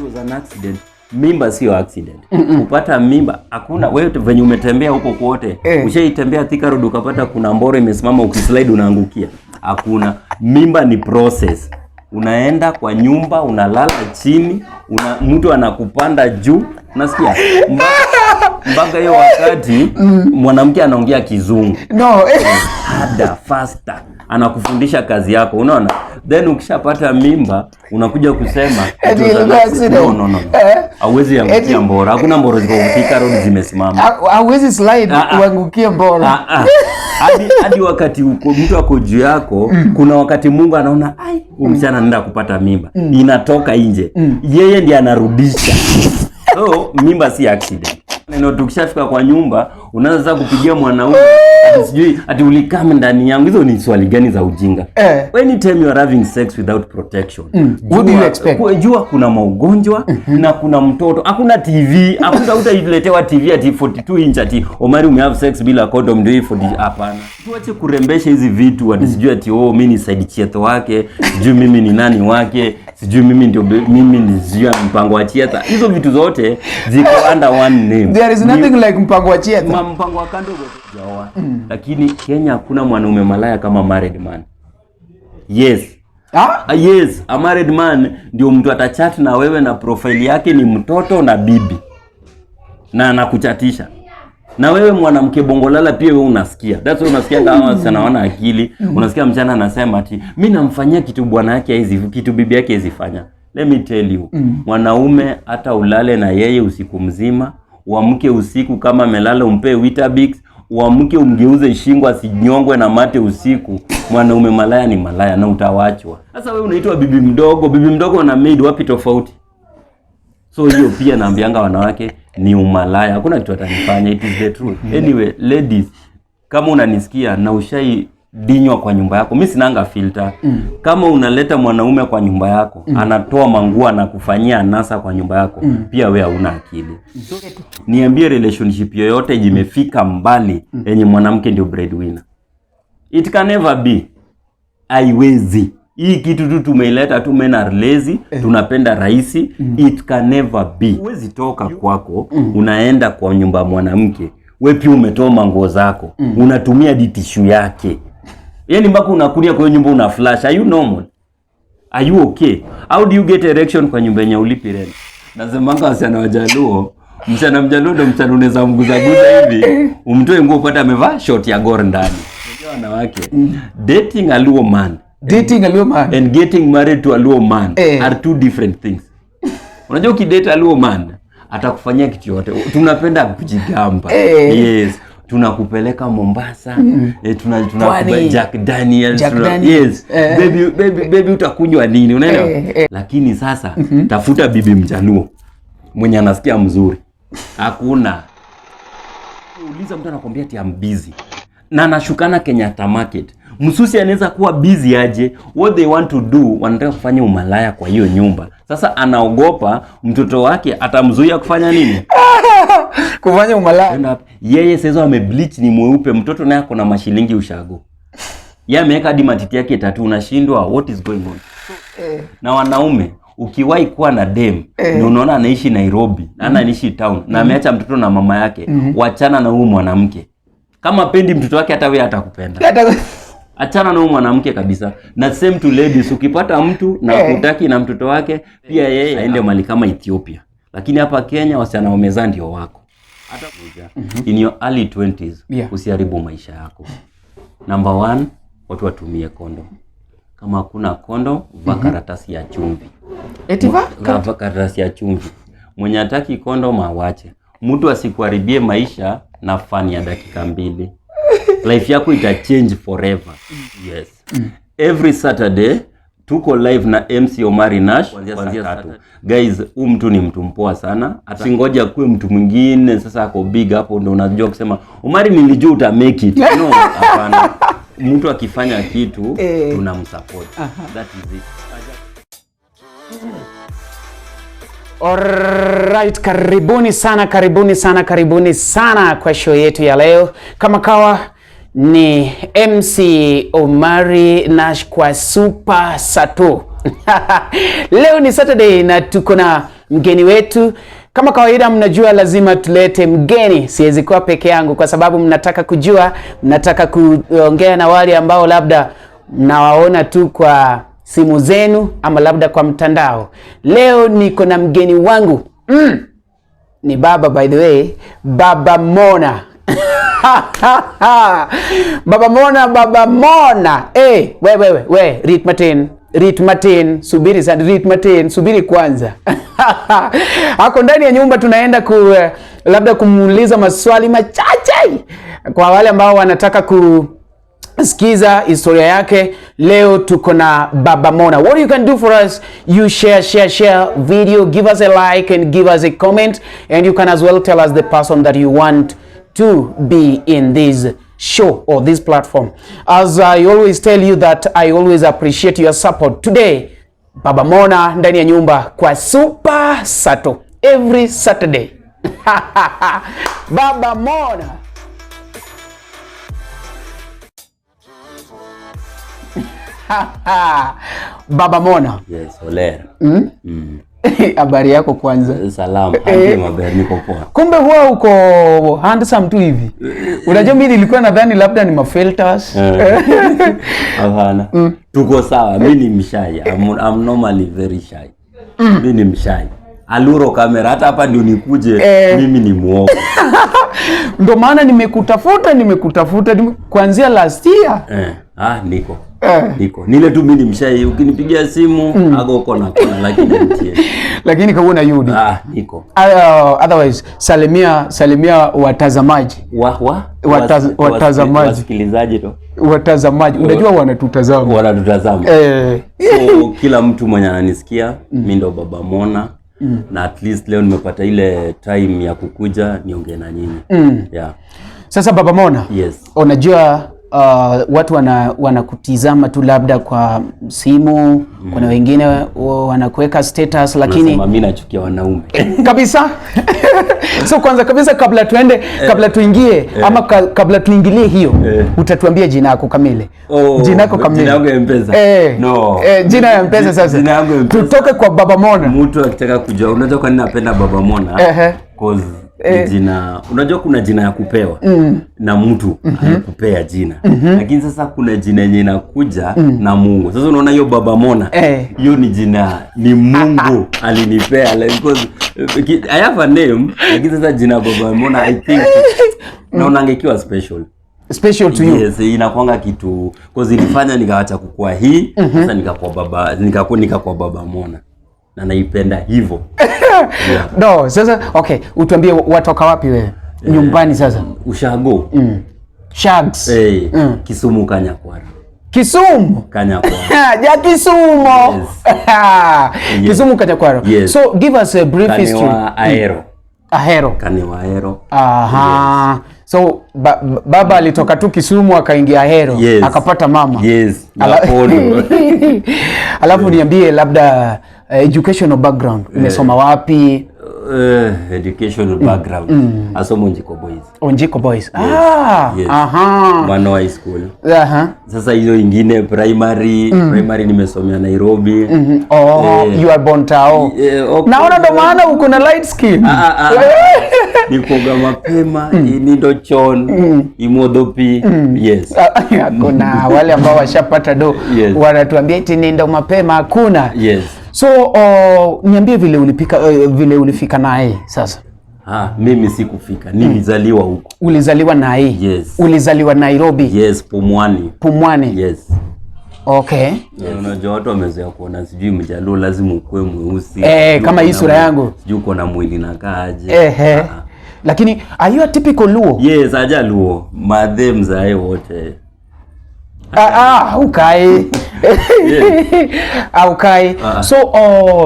It was an accident. Mimba sio accident. Kupata mimba hakuna. Wewe venye umetembea huko kwote, ushaitembea Thika Road ukapata kuna mboro imesimama, ukislide unaangukia? Hakuna. Mimba ni process. Unaenda kwa nyumba, unalala chini, mtu anakupanda juu, unasikia mpaka hiyo wakati mwanamke anaongea Kizungu No. Harder, faster, anakufundisha kazi yako, unaona. Then ukishapata mimba unakuja kusema it Eti was an ilikuwa accident. accident. No, no, no, no. Eh? Hauwezi angukia mbora. Hakuna mboro ziko Thika Road zimesimama. Hauwezi slide Ah, ah. uangukie mbora. Ah, ah. Hadi wakati uko, mtu ako juu yako, kuna wakati Mungu anaona, ai, huyu msichana anaenda kupata mimba, inatoka nje, yeye ndiye anarudisha. So mimba si accident. Neno tukishafika kwa nyumba unaanza kupigia mwanaume ati sijui ati ulikam ndani yangu. Hizo ni swali gani za ujinga? Anytime you are having sex without protection, What do you expect? Jua kuna maugonjwa na kuna mtoto. Hakuna TV, hakuna utailetewa TV ati 42 inch ati Omari ume have sex bila condom ndio hii 40. Hapana. Tuache kurembesha hizi vitu ati sijui ati, oh, mimi ni side chietho wake, sijui mimi ni nani wake, sijui mimi ndio mimi ni sijui mpango wa chietha. Hizo vitu zote ziko under one name. There is nothing like mpango wa chietha. Mpango wa kando hujaoa. Lakini Kenya hakuna mwanaume malaya kama married man. Yes. Ah? Ah, yes, a married man ndio mtu atachat na wewe na profile yake ni mtoto na bibi na anakuchatisha. Na wewe mwanamke bongolala pia wewe unasikia. That's why unasikia kama wasichana wana akili. Unasikia mchana anasema ati mimi namfanyia kitu bwana yake hizi kitu bibi yake hizi fanya. Let me tell you, mwanaume hata ulale na yeye usiku mzima, uamke usiku kama amelala umpe Weetabix, uamke umgeuze shingo asinyongwe na mate usiku. Mwanaume malaya ni malaya na utawachwa. Sasa wewe unaitwa bibi mdogo, bibi mdogo na maid wapi tofauti? So hiyo pia naambianga wanawake ni umalaya, hakuna kitu atanifanya, it is the truth. Anyway, ladies, kama unanisikia na ushai dinywa kwa nyumba yako, mi sinanga filter. Kama unaleta mwanaume kwa nyumba yako, anatoa manguo anakufanyia anasa kwa nyumba yako, pia we hauna akili. Niambie relationship yoyote imefika mbali yenye mwanamke ndio breadwinner. It can never be. Haiwezi. Hii kitu tu tumeileta tu, men are lazy, tunapenda rahisi. It can never be. Huwezi toka kwako unaenda kwa nyumba ya mwanamke, we pia umetoa manguo zako, unatumia tissue yake, yaani mpaka unakulia kwa hiyo nyumba una flash. Are you normal? Are you okay? How do you get erection kwa nyumba yenye ulipi rent? Nasemanga wasichana Wajaluo, msichana Mjaluo ndo msichana unaweza mguzaguza hivi umtoe nguo upate amevaa short ya Gor ndani. Unajua wanawake, dating a Luo man Dating a Luo man and getting married to a Luo man are two different things. Unajua ukidate a Luo man atakufanyia kitu yote. Tunapenda kujigamba. Yes. Tunakupeleka Mombasa, tuna Pwani. Jack Daniels, Jack Daniels. Yes. Baby, baby, baby utakunywa nini? Unaelewa? Eh. Lakini sasa tafuta bibi Mjaluo mwenye anasikia mzuri. Hakuna. Uliza mtu anakwambia ati I'm busy. Na anashukana Kenyatta Market. Msusi anaweza kuwa busy aje? What they want to do, wanataka kufanya umalaya kwa hiyo nyumba. Sasa anaogopa mtoto wake atamzuia kufanya nini? Kufanya umalaya. Enda wapi? Yeye sasa amebleach ni mweupe, mtoto naye ako na mashilingi ushago. Yeye ameweka hadi matiti yake tatu, unashindwa what is going on? Na wanaume, ukiwahi kuwa na dem na unaona anaishi Nairobi, na anaishi town na ameacha mtoto na mama yake, wachana na huyu mwanamke. Kama pendi mtoto wake, hata wewe atakupenda. Achana na huyu mwanamke kabisa. Na same to ladies, ukipata mtu na kutaki na mtoto wake, pia yeye aende mali kama Ethiopia. Lakini hapa Kenya wasichana wamezaa ndio wako. Hata in your early 20s, usiharibu maisha yako. Number one, watu watumie condom. Kama hakuna condom, vaa karatasi ya chumvi. Eti va? Vaa karatasi ya chumvi. Mwenye hataki condom awache. Mtu asikuharibie maisha na fun ya dakika 2. Life yako ita change forever. Yes. Every Saturday tuko live na MC Omari Nash kuanzia saa 3. Guys, huu mtu ni mtu mpoa sana. Hata singoja kuwe mtu mwingine sasa ako big hapo ndo unajua kusema Omari nilijua uta make it. No, hapana. Mtu akifanya kitu tunamsupport. That is it. Alright, karibuni sana, karibuni sana, karibuni sana kwa show yetu ya leo. Kama kawa ni MC Omari Nash kwa Super Sato. Leo ni Saturday na tuko na Mgeni wetu kama kawaida, mnajua lazima tulete mgeni, siwezi kuwa peke yangu kwa sababu mnataka kujua, mnataka kuongea na wale ambao labda mnawaona tu kwa simu zenu ama labda kwa mtandao. Leo niko na mgeni wangu ni baba, by the way, Baba Mona. Baba Mona, Baba Mona. Hey, we we we, rit matin, rit matin, subiri sana, rit matin, subiri kwanza. Ako ndani ya nyumba, tunaenda ku labda kumuuliza maswali machache kwa wale ambao wanataka ku sikiza historia yake. Leo tuko na Baba Mona. What you can do for us, you share, share, share video, give us a like and give us a comment, and you can as well tell us the person that you want to be in this show or this platform. As I always tell you that I always appreciate your support. Today, Baba Mona ndani ya nyumba kwa Super Sato every Saturday. Baba Mona. Baba Mona. Yes, olera. Habari yako kwanza? Salama, hadi maber, niko poa. Kumbe huwa uko handsome tu hivi. Unajua mimi nilikuwa nadhani labda ni mafilters. Hapana. Tuko sawa, mimi ni mshy. I'm normally very shy. Mimi ni mshy. Aluro kamera hata hapa ndio nikuje, mimi ni muoga. Ndio maana nimekutafuta kuanzia last year. Niko. Niko. Nile tu mimi ni mshy. Ukinipigia simu ago uko na kona lakini nitie. Lakini kaona yudi. Niko. Otherwise salimia watazamaji. Watazamaji. Wasikilizaji tu. Watazamaji. Unajua wanatutazama. Wanatutazama. So kila mtu mwenye ananisikia, mimi ndo Baba Mona. Na at least leo nimepata ile time ya kukuja niongee na nyinyi. Yeah. Sasa Baba Mona. Yes. Unajua watu wanakutizama tu labda kwa simu, kuna wengine wanakuweka status, lakini nasema mimi nachukia wanaume. Kabisa. So kwanza kabisa kabla tuende, kabla tuingie ama kabla tuingilie hiyo, utatuambia jina yako kamili. Jina yako kamili. Jina yangu ya M-Pesa. No. Jina ya M-Pesa sasa. Jina yangu ya M-Pesa. Tutoke kwa Baba Mona. Mtu akitaka kujua, unajua kwa nini napenda Baba Mona? Cause jina, unajua kuna jina ya kupewa na mtu anakupea jina. Lakini sasa kuna jina yenye inakuja na Mungu. Sasa unaona hiyo Baba Mona, hiyo ni jina ni Mungu alinipea, like, because I have a name, lakini sasa jina Baba Mona I think naona angekiwa special. Special to you. Yes, inakuanga kitu cause ilifanya nikaacha kukua hii, sasa nikakuwa Baba Mona. Na naipenda hivyo. Yeah. No, sasa okay, utuambie watoka wapi wewe? Nyumbani sasa. Ushago. Shags. Kisumu Kanyakwara. Kisumu. Kanyakwara. Ja Kisumu. Yes. Yes. Kisumu Kanyakwara. Yes. So give us a brief history. Kanewa Aero. Ahero. Kanewa Aero. Aha. Yes. So baba alitoka tu Kisumu akaingia Ahero. Yes. Akapata mama. Yes. Alafu niambie labda educational background umesoma wapi? Educational background. Asomo Onjiko Boys. Onjiko Boys. Yes. Yes. Aha. Mano High School. Aha. Sasa hizo ingine primary, primary nimesomea Nairobi. Oh, you are born tao. Okay. Naona ndo maana uko na light skin. Nikoga mapema, inindo chon, imodhopi. Yes. Kuna wale ambao washapata do. Yes. Wanatuambia eti nindo mapema hakuna. Yes. So niambie vile ulipika, vile ulifika naye sasa. Mimi sikufika, nilizaliwa huko. Ulizaliwa naye? Yes. Ulizaliwa Nairobi? Yes, Pumwani. Pumwani. Yes. Okay. Yes. Unajua watu wamezoea kuona sijui Mjaluo lazima ukue mweusi. Kama hii sura yangu. Sijui uko na mwili na kaaje. Lakini are you a typical Luo? Yes, aja Luo. Madhe mzae wote. Ukai. Ukai. So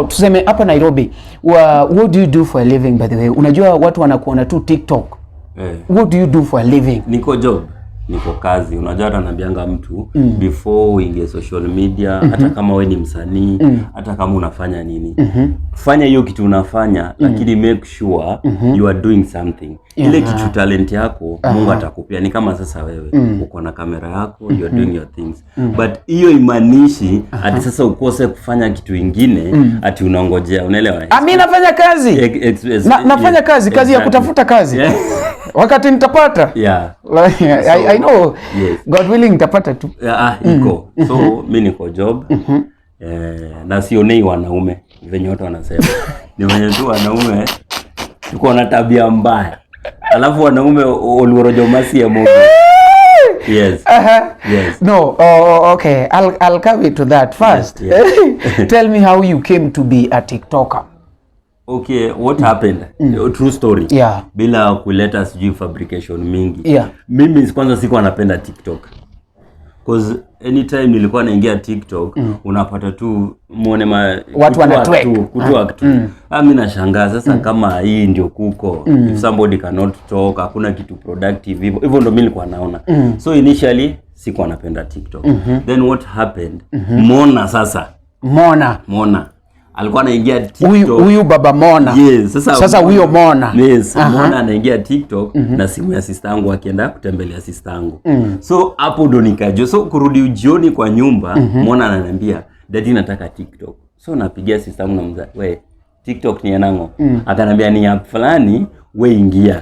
tuseme hapa Nairobi, what do you do for a living by the way? Unajua watu wanakuona tu TikTok. What do you do for a living? Niko job. Niko kazi. Unajua hata naambianga mtu, before uingie social media, hata kama we ni msanii, hata kama unafanya nini, fanya hiyo kitu unafanya, lakini make sure you are doing something. Ile kitu talent yako Mungu atakupea. Ni kama sasa wewe uko na kamera yako, you are doing your things, but hiyo imaanishi ati sasa ukose kufanya kitu ingine, ati unangojea, unaelewa? Ah, mi nafanya kazi. Nafanya kazi ya kutafuta kazi. Wakati nitapata. I know. God willing nitapata tu. Yeah, ah, iko. So mi niko job, na sionei wanaume venye watu wanasema. Ni venye tu wanaume tuko na tabia mbaya, alafu wanaume oluoro joma siemo. Yes. Yes. No, oh, okay. I'll come to that first. Tell me how you came to be a TikToker. Okay, what happened? True story. Bila kuleta sijui fabrication mingi. Mimi kwanza sikuwa napenda TikTok. 'Cause anytime nilikuwa naingia TikTok, unapata tu muone ma Watu wana kutwerk twerk. tu, kutwerk tu. Ah, mimi nashangaa sasa kama hii ndio kuko. If somebody cannot talk, hakuna kitu productive hivyo. Hivyo ndio mimi nilikuwa naona. So initially sikuwa napenda TikTok. Then what happened? Mona sasa. Mona. Mona alikuwa anaingia Huyu TikTok. Huyu baba Mona. Yes, sasa Sasa huyo Mona. Yes, Mona anaingia TikTok na simu ya sister yangu, akienda kutembelea sister yangu. So hapo ndo nikajua. So kurudi jioni kwa nyumba, Mona ananiambia, "Daddy, nataka TikTok." So napigia sister yangu, namuuliza, "We, TikTok ni yanango?" Akanambia ni app fulani, we ingia.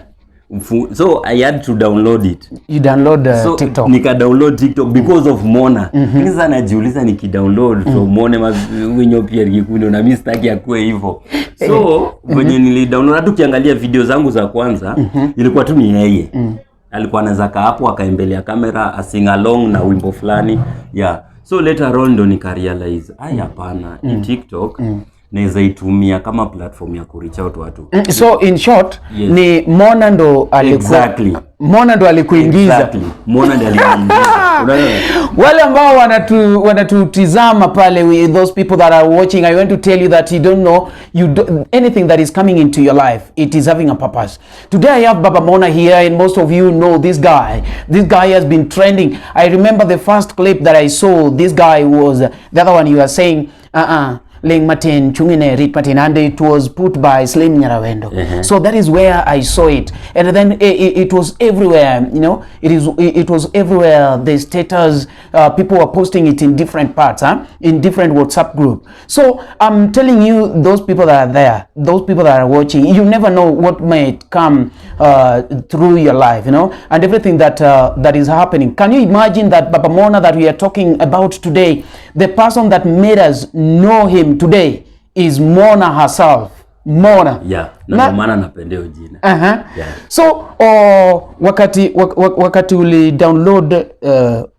So I had to download it. You download So TikTok. Nika download TikTok because of Mona. Lakini sasa najiuliza, nikidownload so Mona ma winyo pia Gikundo na mimi sitaki akue hivyo. So venye nilidownload, hata ukiangalia video zangu za kwanza, ilikuwa tu ni yeye. Alikuwa anaweza kaa hapo akaembelea kamera, asing along na wimbo fulani. Yeah. So later on ndo nikarealize, ai, hapana, hii TikTok naweza itumia kama platform ya kureach out watu. So in short, Yes. ni Mona ndo alikuwa Mona ndo alikuingiza. Exactly. Mona ndiye aliniingiza. Unaona? Wale ambao wanatutizama pale, those people that are watching, I want to tell you that you don't know, you don't, anything that is coming into your life, it is having a purpose. Today I have Baba Mona here, and most of you know this guy. This guy has been trending. I remember the first clip that I saw, this guy was the other one you are saying, uh-uh, Ling Martin, Chungine, Rit Martin, and it was put by Slim Nyarawendo. So that is where I saw it. And then it was everywhere. It was everywhere. The status, people were posting it in different parts, huh? In different WhatsApp group. So I'm telling you, those people that are there, those people that are watching, you never know what might come through your life, and everything that is happening. Can you imagine that Baba Mona that we are talking about today, the person that made us know him today is Mona herself? Mona. Yeah, na ndio maana napenda hiyo jina. Yeah. So wakati uli download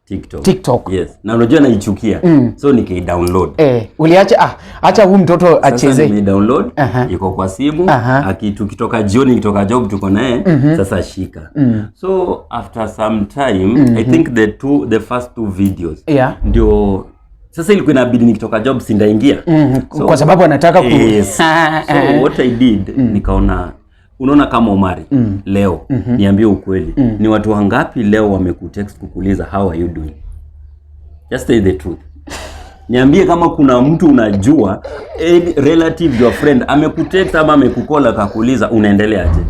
TikTok. TikTok. Yes. Na unajua naichukia. So nikidownload. Uliacha, acha huu mtoto Sasa acheze. nimedownload, iko kwa simu, tukitoka jioni, nikitoka job, tuko naye, sasa shika. So after some time, I think the first two videos ndio sasa ilikuwa inabidi nikitoka job sindaingia. So, kwa sababu anataka ku Yes. So what I did, nikaona, unaona kama Omari, leo niambie ukweli, ni watu wangapi leo wamekutext kukuuliza, "How are you doing?" Just say the truth. Niambie kama kuna mtu unajua, any relative, your friend, amekutext ama amekucall akakuuliza unaendeleaje.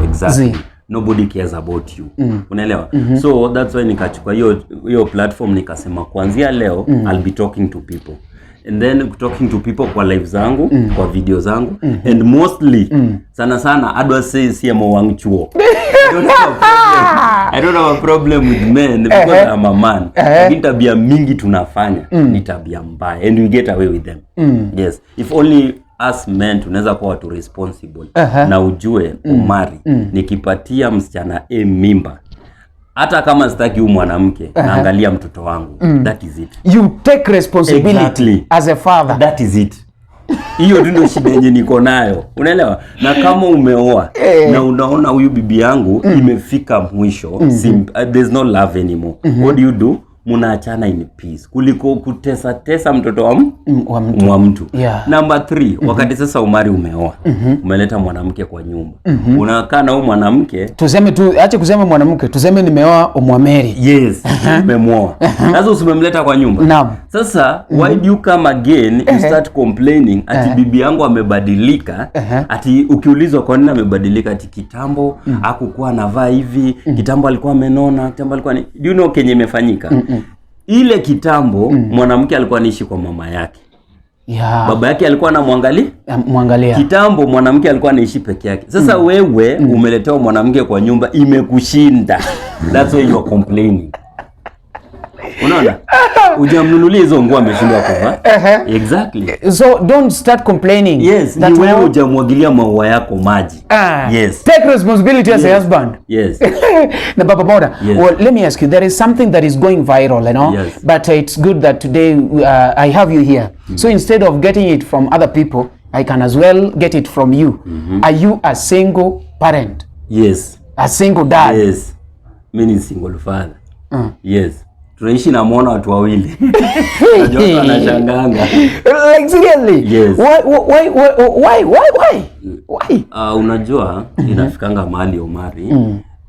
Exactly. Zi. Nobody cares about you. Unaelewa? So that's why nikachukua hiyo hiyo platform, nikasema kuanzia leo I'll be talking to people, and then talking to people kwa live zangu, kwa video zangu, and mostly, sana sana, adwa say siemo wang chuo. I don't have a problem with men because I'm a man, lakini tabia mingi tunafanya ni tabia mbaya and we get away with them. Yes, if only us men tunaweza kuwa watu responsible na ujue, Omari, nikipatia msichana A mimba, hata kama sitaki huyu mwanamke, naangalia mtoto wangu. That is it. You take responsibility as a father. That is it. Hiyo tu ndio shida yenye niko nayo, unaelewa? Na kama umeoa na unaona huyu bibi yangu imefika mwisho, there's no love anymore, what do you do? Mnaachana in peace kuliko kutesa tesa mtoto wa Wa mtu. Wa mtu. Number 3, wakati sasa umari umeoa, umeleta mwanamke kwa nyumba, unakaa na huyu mwanamke. Tuseme tu, ache kusema mwanamke, tuseme nimeoa Omwameri. Yes, umemwoa. Sasa usimemleta kwa nyumba. Naam. Sasa why do you come again, you start complaining ati bibi yangu amebadilika, ati ukiulizwa kwa nini amebadilika, ati kitambo hakukuwa anavaa hivi, kitambo alikuwa amenona, kitambo alikuwa ni... Do you know kenye imefanyika? Ile kitambo mwanamke alikuwa anaishi kwa mama yake. Baba yake alikuwa anamwangalia. Mwangalia. Kitambo mwanamke alikuwa anaishi peke yake. Sasa wewe umeletewa mwanamke kwa nyumba, imekushinda. That's why you are complaining. Unaona? Hujamnunulia hizo nguo, ameshindwa kuvaa. Exactly. So don't start complaining. Yes, that ni wewe wewe- hujamwagilia maua yako maji. Ah, Yes. take responsibility as a husband. Yes. Na Baba Mona, Yes. well, let me ask you, there is something that is going viral. Yes. But it's good that today I have you here. So instead of getting it from other people, I can as well get it from you. Are you a single parent? Yes. A single dad? Yes. Mimi ni single father. Yes. Tunaishi na Mona watu wawili. Unajua watu wanashanganga. Like, seriously? Yes. Why, why, why, why, why, why? Why? Unajua inafikanga mahali, Omari,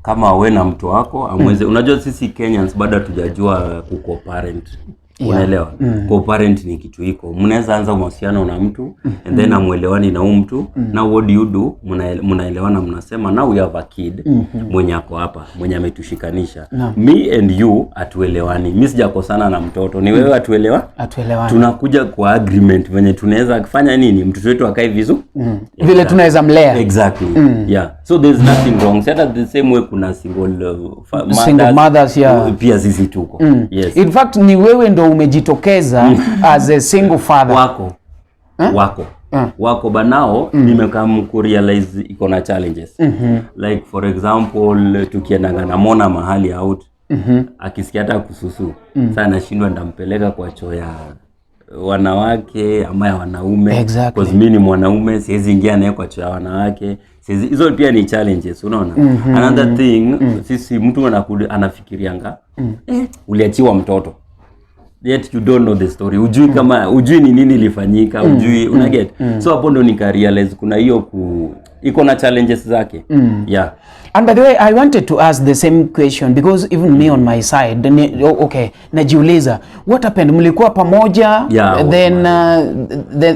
kama we na mtu wako amweze, unajua sisi Kenyans bado hatujajua ku-co-parent, unaelewa? Co-parent ni kitu iko, mnaweza anza mahusiano na mtu and then amuelewani na huyu mtu. Now what do you do? Mnaelewana, mnasema, "Now we have a kid mwenye ako hapa, mwenye ametushikanisha. Me and you hatuelewani, mi sijakosana na mtoto, ni wewe hatuelewa." Hatuelewani. Tunakuja kwa agreement venye tunaweza kufanya nini mtoto wetu akae vizuri. Vile tunaweza mlea. Exactly. Yeah. So there's nothing wrong. Si hata the same way kuna single Single mothers, yeah. Pia sisi tuko. Yes. In fact, ni wewe ndo umejitokeza as a single father. Wako. Wako. Wako, but now nimekam kurealize iko na challenges. Like, for example, tukiendanga na Mona mahali out, akisikia hata kususu, sasa nashindwa ndampeleka kwa choo ya wanawake ama ya wanaume. 'Cause mi ni mwanaume, siwezi ingia naye kwa choo ya wanawake. Siwezi, hizo pia ni challenges, unaona? Another thing, sisi mtu anafikirianga uliachiwa mtoto, yet you don't know the story, ujui kama ujui ni nini ilifanyika, ujui, unaget? So hapo ndo nikarealize kuna hiyo iko na challenges zake, yeah. And by the way, I wanted to ask the same question because even me on my side, oh, okay, najiuliza what happened? Mlikuwa pamoja, Yeah,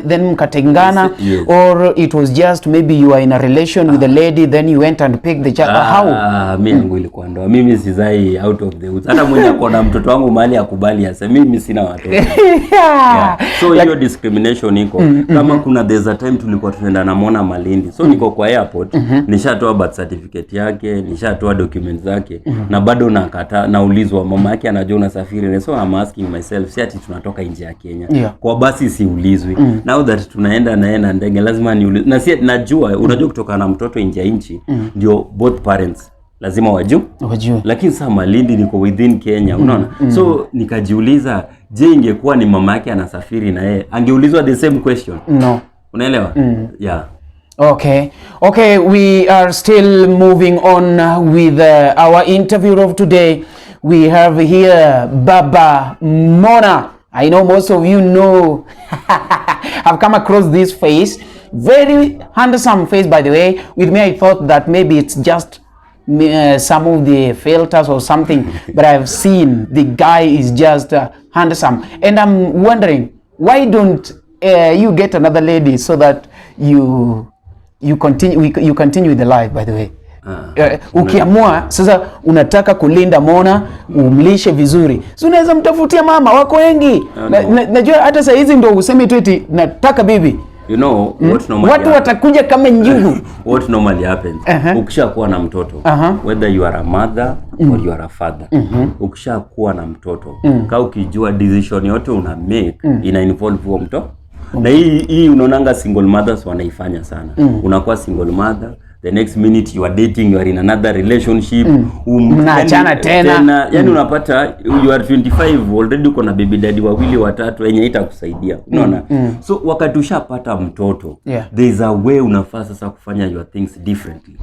then mkatengana, Yes. or it was just maybe you are in a relation with a lady, then you went and picked the child? How? Ah, mi yangu ilikuwa ndoa. Mimi sizai out of the woods. Hata mwenye ako na mtoto wangu mahali akubali ase, mimi sina watoto. Yeah. So hiyo discrimination iko. Kama kuna, there's a time tulikuwa tunaenda na Mona Malindi, so niko kwa airport, nishatoa birth certificate yake, nishatoa documents zake, na bado nakata naulizwa mama yake anajua unasafiri? Na so I'm asking myself, si ati tunatoka nje ya Kenya? Kwa basi siulizwi. Now that tunaenda naye na ndege, lazima niulizwe. Na si najua, unajua kutoka na mtoto nje ya nchi ndio both parents lazima wajue. Wajue. Lakini saa Malindi niko within Kenya, unaona? So nikajiuliza, je, ingekuwa ni mama yake anasafiri na yeye, angeulizwa the same question? No. Unaelewa? Yeah. Okay, we are still moving on with our interview of today. We have here Baba Mona. I know most of you know, I've come across this face. Very handsome face, by the way. With me, I thought that maybe it's just some of the filters or something, but I've seen the guy is just handsome. And I'm wondering, why don't you get another lady so that you continue you continue with the life, by the way? Ukiamua sasa unataka kulinda Mona, umlishe vizuri, si unaweza mtafutia mama, wako wengi. No. Najua hata saa hizi ndo useme tu eti nataka bibi, You know what normally watu watakuja kama njugu. What normally happens, ukishakuwa na mtoto, whether you are a mother or you are a father, ukishakuwa na mtoto, ka ukijua decision yote una make ina involve huo mtoto. Na hii unaonanga single mothers wanaifanya sana. Unakuwa single mother, The next minute you are dating, you are in another relationship. Mnaachana Yani, tena. Yani unapata you are 25 already, uko na baby daddy wawili watatu yenye itakusaidia, unaona? So wakati ushapata mtoto, there is a way unafaa sasa kufanya your things differently,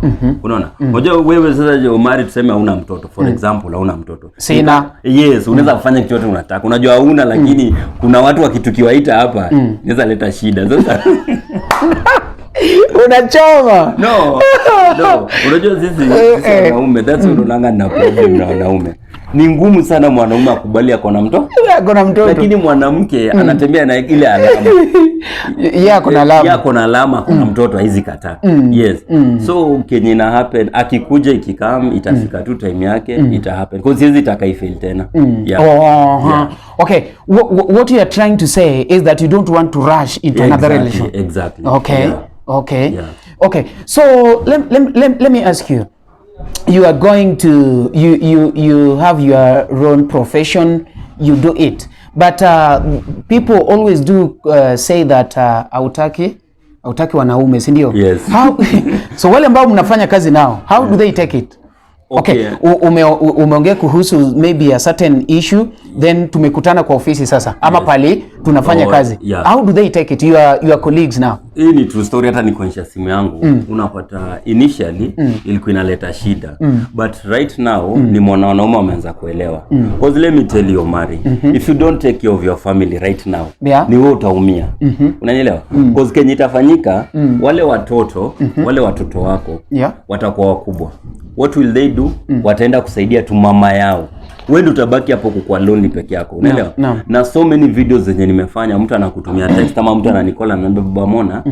unaona? Unajua wewe sasa, Omari, tuseme hauna mtoto, for example hauna mtoto. Sina. Yes, unaweza kufanya kitu yote unataka. Unajua hauna, lakini kuna watu wakitukiwaita hapa inaweza leta shida sasa. Unachoma. No, unajua sisi wanaume, that's why unaonanga na problem na wanaume. Ni ngumu sana mwanaume akubali ako na mtoto, Ako na mtoto. Lakini mwanamke anatembea na ile alama. Yeye ako na alama. Yeye ako na alama, ako na mtoto, haizi kataa. Yes. So kenye ina happen, akikuja, ikikam, itafika tu time yake, ita happen. Kwa siwezi taka ifail tena. Yeah. Oh, huh. Yeah. Okay. What you are trying to say is that you don't want to rush into another relation. Exactly. Okay. Yeah. Okay. Yeah. Okay. So let me ask you. You are going to you you you have your own profession. You do it, but people always do say that hautaki wanaume, si ndio? Yes. How, so wale ambao mnafanya kazi nao, how do they take it? Okay, Okay. umeongea kuhusu maybe a certain issue, then tumekutana kwa ofisi sasa ama pali tunafanya Oh, kazi. yeah. How do they take it? Your colleagues now. Hii ni true story, hata nikuonyesha simu yangu. Unapata initially ilikuwa inaleta shida, but right now ni mwana wanaume wameanza kuelewa, 'cause let me tell you, Omari, if you don't take care of your family right now, ni wewe utaumia, unanielewa? 'Cause kenye itafanyika, wale watoto wako watakuwa wakubwa, what will they do? Wataenda kusaidia tu mama yao, wewe ndio utabaki hapo kukua lonely peke yako, unaelewa? No. Na so many videos zenye nimefanya, mtu anakutumia text ama mtu ananicall, ananiambia, "Baba Mona,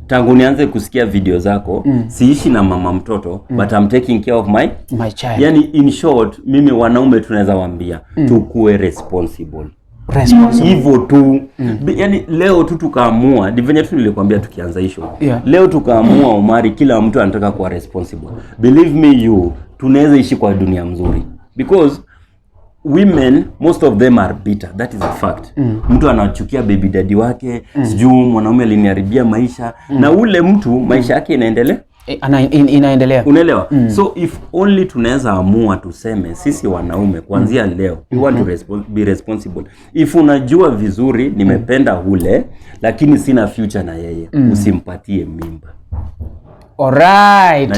tangu nianze kusikia video zako, siishi na mama mtoto, but I'm taking care of my My child. Yani in short, mimi wanaume tunaweza waambia tukue responsible. Responsible. Hivyo tu. Yani leo tu tukaamua, ni venye tu nilikwambia tukianza hii show, leo tukaamua, Omari, kila mtu anataka kuwa responsible, believe me you, tunaweza ishi kwa dunia mzuri, because women, most of them are bitter, that is a fact. Mtu anachukia baby daddy wake, sijui mwanaume aliniharibia maisha, na ule mtu maisha yake inaendelea. Inaendelea. Unaelewa? So if only tunaweza amua tuseme sisi wanaume kuanzia leo we want to be responsible. If unajua vizuri nimependa ule lakini sina future na yeye, usimpatie mimba. Alright.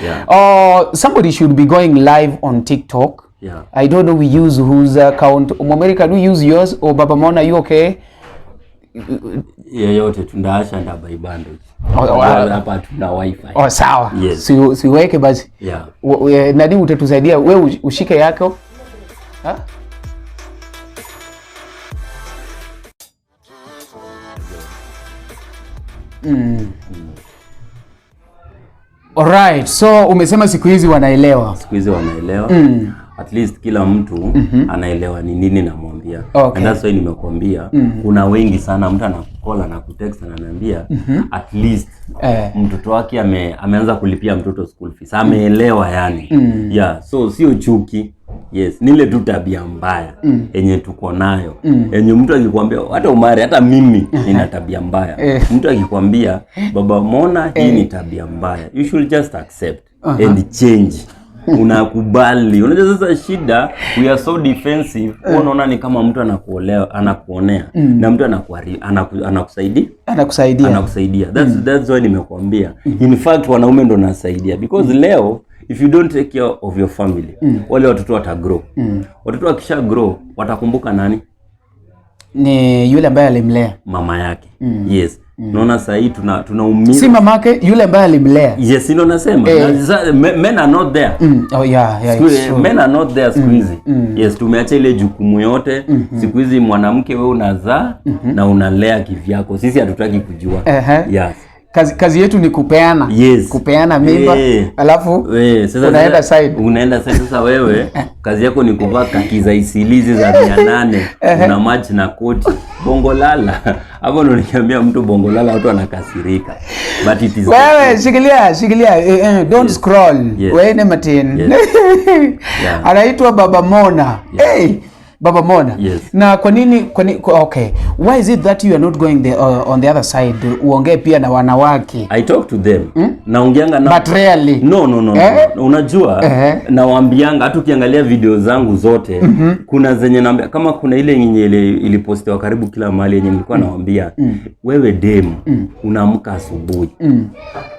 Yeah. Somebody should be going live on TikTok. Yeah. I don't know we use whose account. Mwameri, can we use yours? Or Baba Mona, you okay? Yeyote tundaasha ndabuy bundles. Oh, Hapa tuna wifi. Oh, sawa. Yes. Siweke basi. Yeah. Nani utatusaidia? We ushike yako. Ha? Alright, so umesema siku hizi wanaelewa. Siku hizi wanaelewa. At least kila mtu anaelewa ni nini namwambia. And that's why nimekuambia kuna wengi sana, mtu anakucall na kutext, ananiambia at least mtoto wake ameanza kulipia mtoto school fees, ameelewa yani. Yeah, so sio chuki. Yes, ni ile tu tabia mbaya yenye tuko nayo, yenye mtu akikwambia, hata Umari, hata mimi nina tabia mbaya, mtu akikwambia, "Baba Mona, hii ni tabia mbaya," you should just accept and change. Unakubali. Unajua sasa shida, we are so defensive. Wewe unaona ni kama mtu anakuolea, anakuonea, na mtu anakusaidia. Anakusaidia. Anakusaidia. That's why nimekuambia, in fact wanaume ndo nasaidia, because leo if you don't take care of your family, wale watoto watagrow. Watoto wakisha grow, watakumbuka nani? Ni yule ambaye alimlea. Mama yake, yes. Unaona sahii tunaumia. Si mamake, yule ambaye alimlea. Yes, ndio nasema. Eh. Men are not there. Oh, yeah, it's true. Men are not there siku hizi. Yes, tumeacha ile jukumu yote. Siku hizi mwanamke, wewe unazaa na unalea kivyako, sisi hatutaki kujua. Yes. Kazi yetu ni kupeana. Yes. Kupeana mimba. Alafu Sasa unaenda sasa, side. Unaenda side. Sasa wewe kazi yako ni kuvaa kaki za isilizi za 800, una match na koti bongo lala. Hapo ndo nikiambia mtu bongo lala, watu wanakasirika, but it is Wewe shikilia, shikilia. Don't scroll. Yes. Wene Martin. Yes. Yeah. Anaitwa Baba Mona. Hey, Baba Mona. Yes. Na kwa nini okay, why is it that you are not going on the other side, uongee pia na wanawake? I talk to them. Naongeanga na But rarely. No, no, no, Eh? no. Unajua, nawaambianga, hata ukiangalia video zangu zote, kuna zenye naambia, kama kuna ile yenye ile ilipostiwa karibu kila mahali, yenye nilikuwa nawaambia, wewe demu, unaamka asubuhi,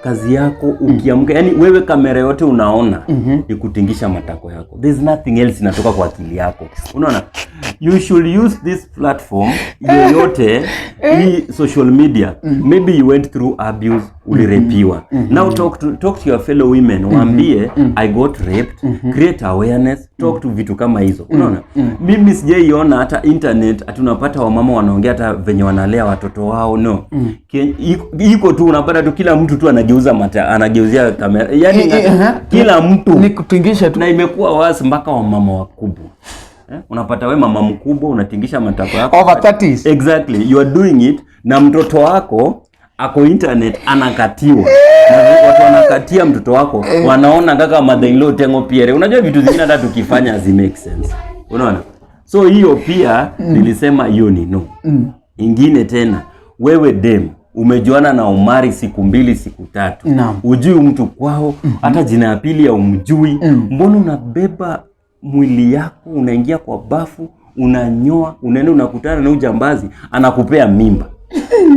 kazi yako ukiamka, yani wewe kamera yote unaona ni kutingisha matako yako. There's nothing else inatoka kwa akili yako. Unaona, you should use this platform yoyote, hii social media. Maybe you went through abuse, ulirepiwa. Now talk to your fellow women, waambie, "I got raped." Create awareness, talk to vitu kama hizo. Unaona, mimi sijaiona hata internet ati unapata wamama wanaongea hata venye wanalea watoto wao. No. Iko tu unapata tu kila mtu tu anageuza mata, anageuzia kamera, yani kila mtu Ni kutingisha tu. Na imekuwa wasi mpaka wamama wakubwa, eh? Unapata we mama mkubwa unatingisha matako yako. Over 30s. Exactly, you are doing it na mtoto wako ako internet anakatiwa, na watu wanakatia mtoto wako wanaona kaka mother-in-law tengo piere. Unajua vitu zingine hata tukifanya hazi make sense, unaona? So hiyo pia nilisema hiyo ni no. Ingine tena, wewe dem umejuana na Omari siku 2, siku 3, ujui mtu kwao, hata jina ya pili ya umjui, mbona unabeba mwili yako, unaingia kwa bafu, unanyoa, unaenda unakutana na ujambazi, anakupea mimba?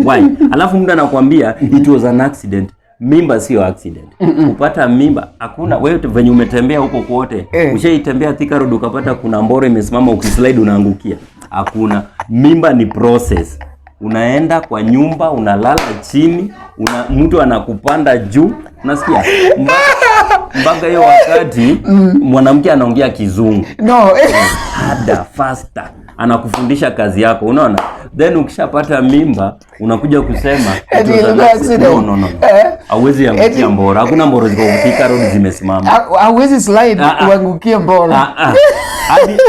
Why? Alafu mtu anakuambia it was an accident. Mimba sio accident. Kupata mimba hakuna. Wewe venye umetembea huko kwote, ushaitembea Thika Road ukapata kuna mboro imesimama, ukislide unaangukia? Hakuna. Mimba ni process. Unaenda kwa nyumba, unalala chini, mtu anakupanda juu, unasikia, mpaka hiyo wakati mwanamke anaongea Kizungu, No. harder, faster, anakufundisha kazi yako, unaona? Then ukishapata mimba unakuja kusema Eti it was an ilikuwa accident. accident. No, no, no. Eh? Hauwezi angukia mboro. Hakuna mboro ziko Thika Road zimesimama. Hauwezi slide Ah, ah. uangukie mboro. Ah, ah.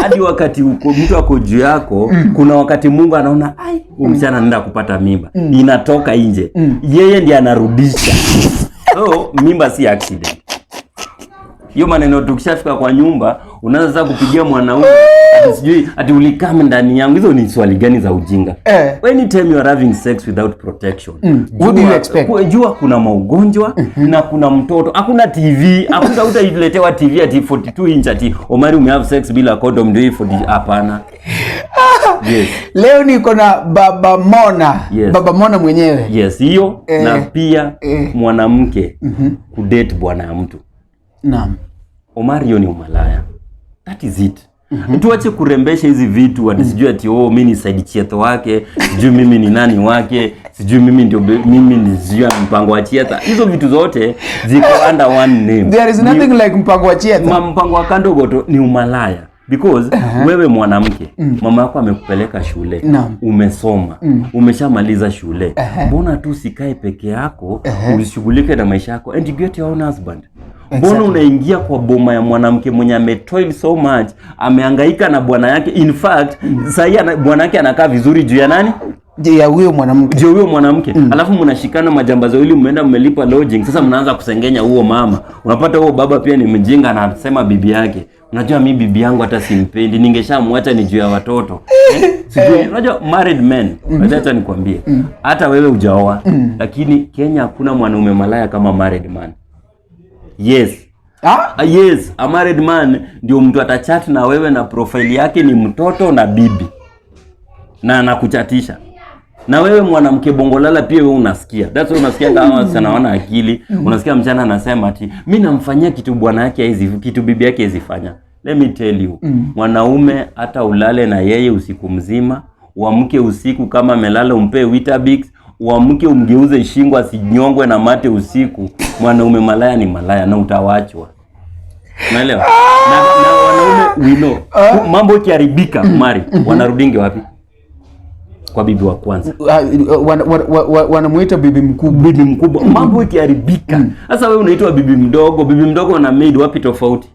Hadi wakati uko, mtu ako juu yako, kuna wakati Mungu anaona, ai, huyu msichana anaenda kupata mimba, inatoka nje, yeye ndiye anarudisha. So mimba si accident. Hiyo maneno, tukishafika kwa nyumba unaanza sasa kupigia mwanaume ati sijui ati ulikam ndani yangu. Hizo ni swali gani za ujinga? Anytime you are having sex without protection, What do you expect? Jua kuna maugonjwa na kuna mtoto. Hakuna TV, hakuna, utailetewa TV ati 42 inch ati Omari ume have sex bila condom ndio hii 40. Hapana. Yes. Leo niko na Baba Mona. Yes. Baba Mona mwenyewe. Yes, hiyo na pia mwanamke kudate bwana ya mtu. Omari, hiyo ni umalaya. That is it. Tuache kurembesha hizi vitu ati sijui ati, oh, mimi ni side chietho wake, sijui mimi ni nani wake, sijui mimi ndio mimi ni sijui mpango wa chietha. Hizo vitu zote ziko under one name. There is nothing like mpango wa chietha. Mpango wa kando goto ni umalaya because wewe mwanamke, mama yako amekupeleka shule, umesoma, umeshamaliza shule, mbona tu usikae peke yako, usishughulike na maisha yako and you get your own husband? Mbona unaingia kwa boma ya mwanamke mwenye ametoil so much, amehangaika na bwana yake? In fact, sahii bwana yake anakaa vizuri juu ya nani? Je, ya huyo mwanamke. Ndio huyo mwanamke. Alafu mnashikana majambazi wawili, mmeenda mmelipa lodging, sasa mnaanza kusengenya huo mama. Unapata huo baba pia ni mjinga, na anasema bibi yake, "Unajua mi bibi yangu hata simpendi, ningeshamwacha ni juu ya watoto." Eh? Sijui, unajua married men, unajua, hata nikwambie, hata wewe hujaoa, lakini Kenya hakuna mwanaume malaya kama married man. Yes. Ah? Ah, yes, a married man ndio mtu atachat na wewe na profile yake ni mtoto na bibi, na anakuchatisha. Na wewe mwanamke bongolala pia wewe unasikia. That's why unasikia kama wasichana wana akili. Unasikia mchana anasema ati mi namfanyia kitu bwana yake haezi, kitu bibi yake haezi fanya. Let me tell you, mwanaume hata ulale na yeye usiku mzima, uamke usiku kama amelala umpe Weetabix, uamke umgeuze shingo asinyongwe na mate usiku, mwanaume malaya ni malaya na utawachwa. Unaelewa? Na wanaume, we know. Mambo ikiharibika, mari wanarudingi wapi? Kwa bibi wa kwanza. Ah, wanamuita bibi mkubwa. Bibi mkubwa. Mambo ikiharibika. Sasa wewe unaitwa bibi mdogo, bibi mdogo na maid wapi tofauti?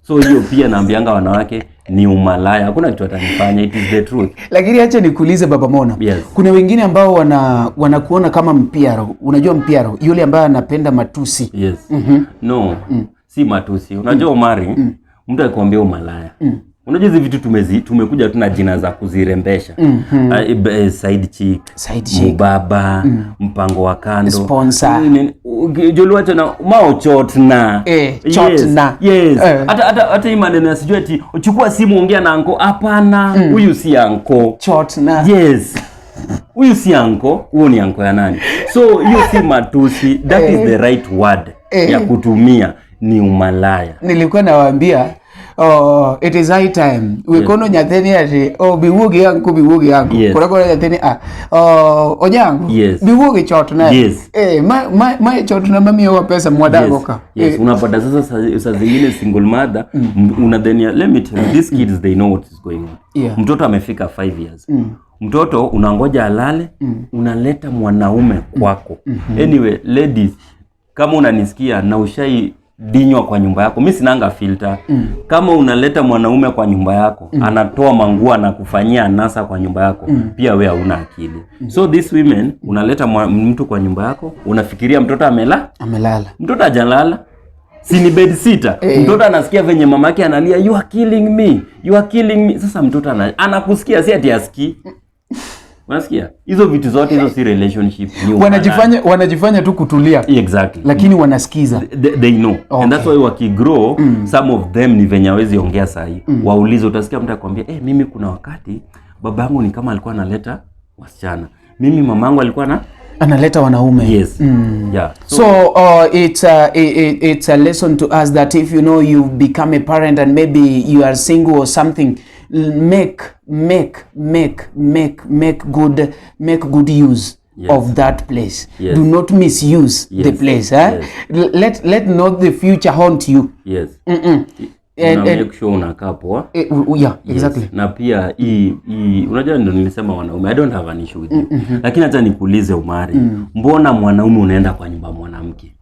So hiyo pia naambianga wanawake ni umalaya. Hakuna kitu atanifanya, it is the truth. Lakini acha nikuulize, Baba Mona. Yes. Kuna wengine ambao wanakuona kama mpiaro. Unajua mpiaro, yule ambaye anapenda matusi. Yes. No, si matusi. Unajua Omari, mtu akikwambia umalaya, Unajua hizi vitu tumekuja tu na jina za kuzirembesha. Side chick, Side chick. Mubaba, mpango wa kando, Sponsor. Joluacho na maochotna. Chotna. Yes. Eh. Hata hii maneno ya sijui ati chukua simu ongea na anko, hapana. Huyu si anko. Chotna. Yes. Huyu si anko, huyu ni anko ya nani? So hiyo si matusi, that is the right word ya kutumia ni umalaya. Nilikuwa nawaambia, oh, it is high time wikono nyathini ati, oh, biwuogi anko, biwuogi anko. Koro koro nyathini, ah, oh, onyango, biwuogi chotna. Eh, ma chotna mamiyowa pesa mwadago ka. Unapata sasa saa zingine single mother, unadhania, let me tell you, these kids, they know what is going on. Mtoto amefika 5 years. Mtoto unangoja alale, unaleta mwanaume kwako. Anyway, ladies, kama unanisikia na ushai dinywa kwa nyumba yako, mi sinanga filter. Kama unaleta mwanaume kwa nyumba yako, anatoa manguo na kufanyia anasa kwa nyumba yako, pia we hauna akili. So these women, unaleta mtu kwa nyumba yako, unafikiria mtoto amela Amelala. Mtoto hajalala, si ni bed sitter? Mtoto anasikia venye mama yake analia, "You are killing me, you are killing me." Sasa mtoto anakusikia, si ati asikii. Unasikia hizo vitu zote, hizo si relationship, ni umalaya. Wanajifanya tu kutulia, lakini wanasikiza. They know. And that's why wakigrow, some of them ni venye hawezi ongea sahi. Waulize, utasikia mtu akwambia, "Eh, mimi kuna wakati baba yangu ni kama alikuwa analeta wasichana, mimi mama yangu alikuwa na Analeta wanaume. Yes, yeah. So it's a lesson to us that if you know you've become a parent and maybe you are single or something, make make make make make good use of that place. Do not misuse the place. Eh? Yes. Let not the future haunt you. Una make sure unakaa poa. Yeah, exactly. Na pia hii unajua ndio nilisema wanaume, I don't have an issue with you. Lakini hata nikuulize, Umari, mbona mwanaume unaenda kwa nyumba ya mwanamke?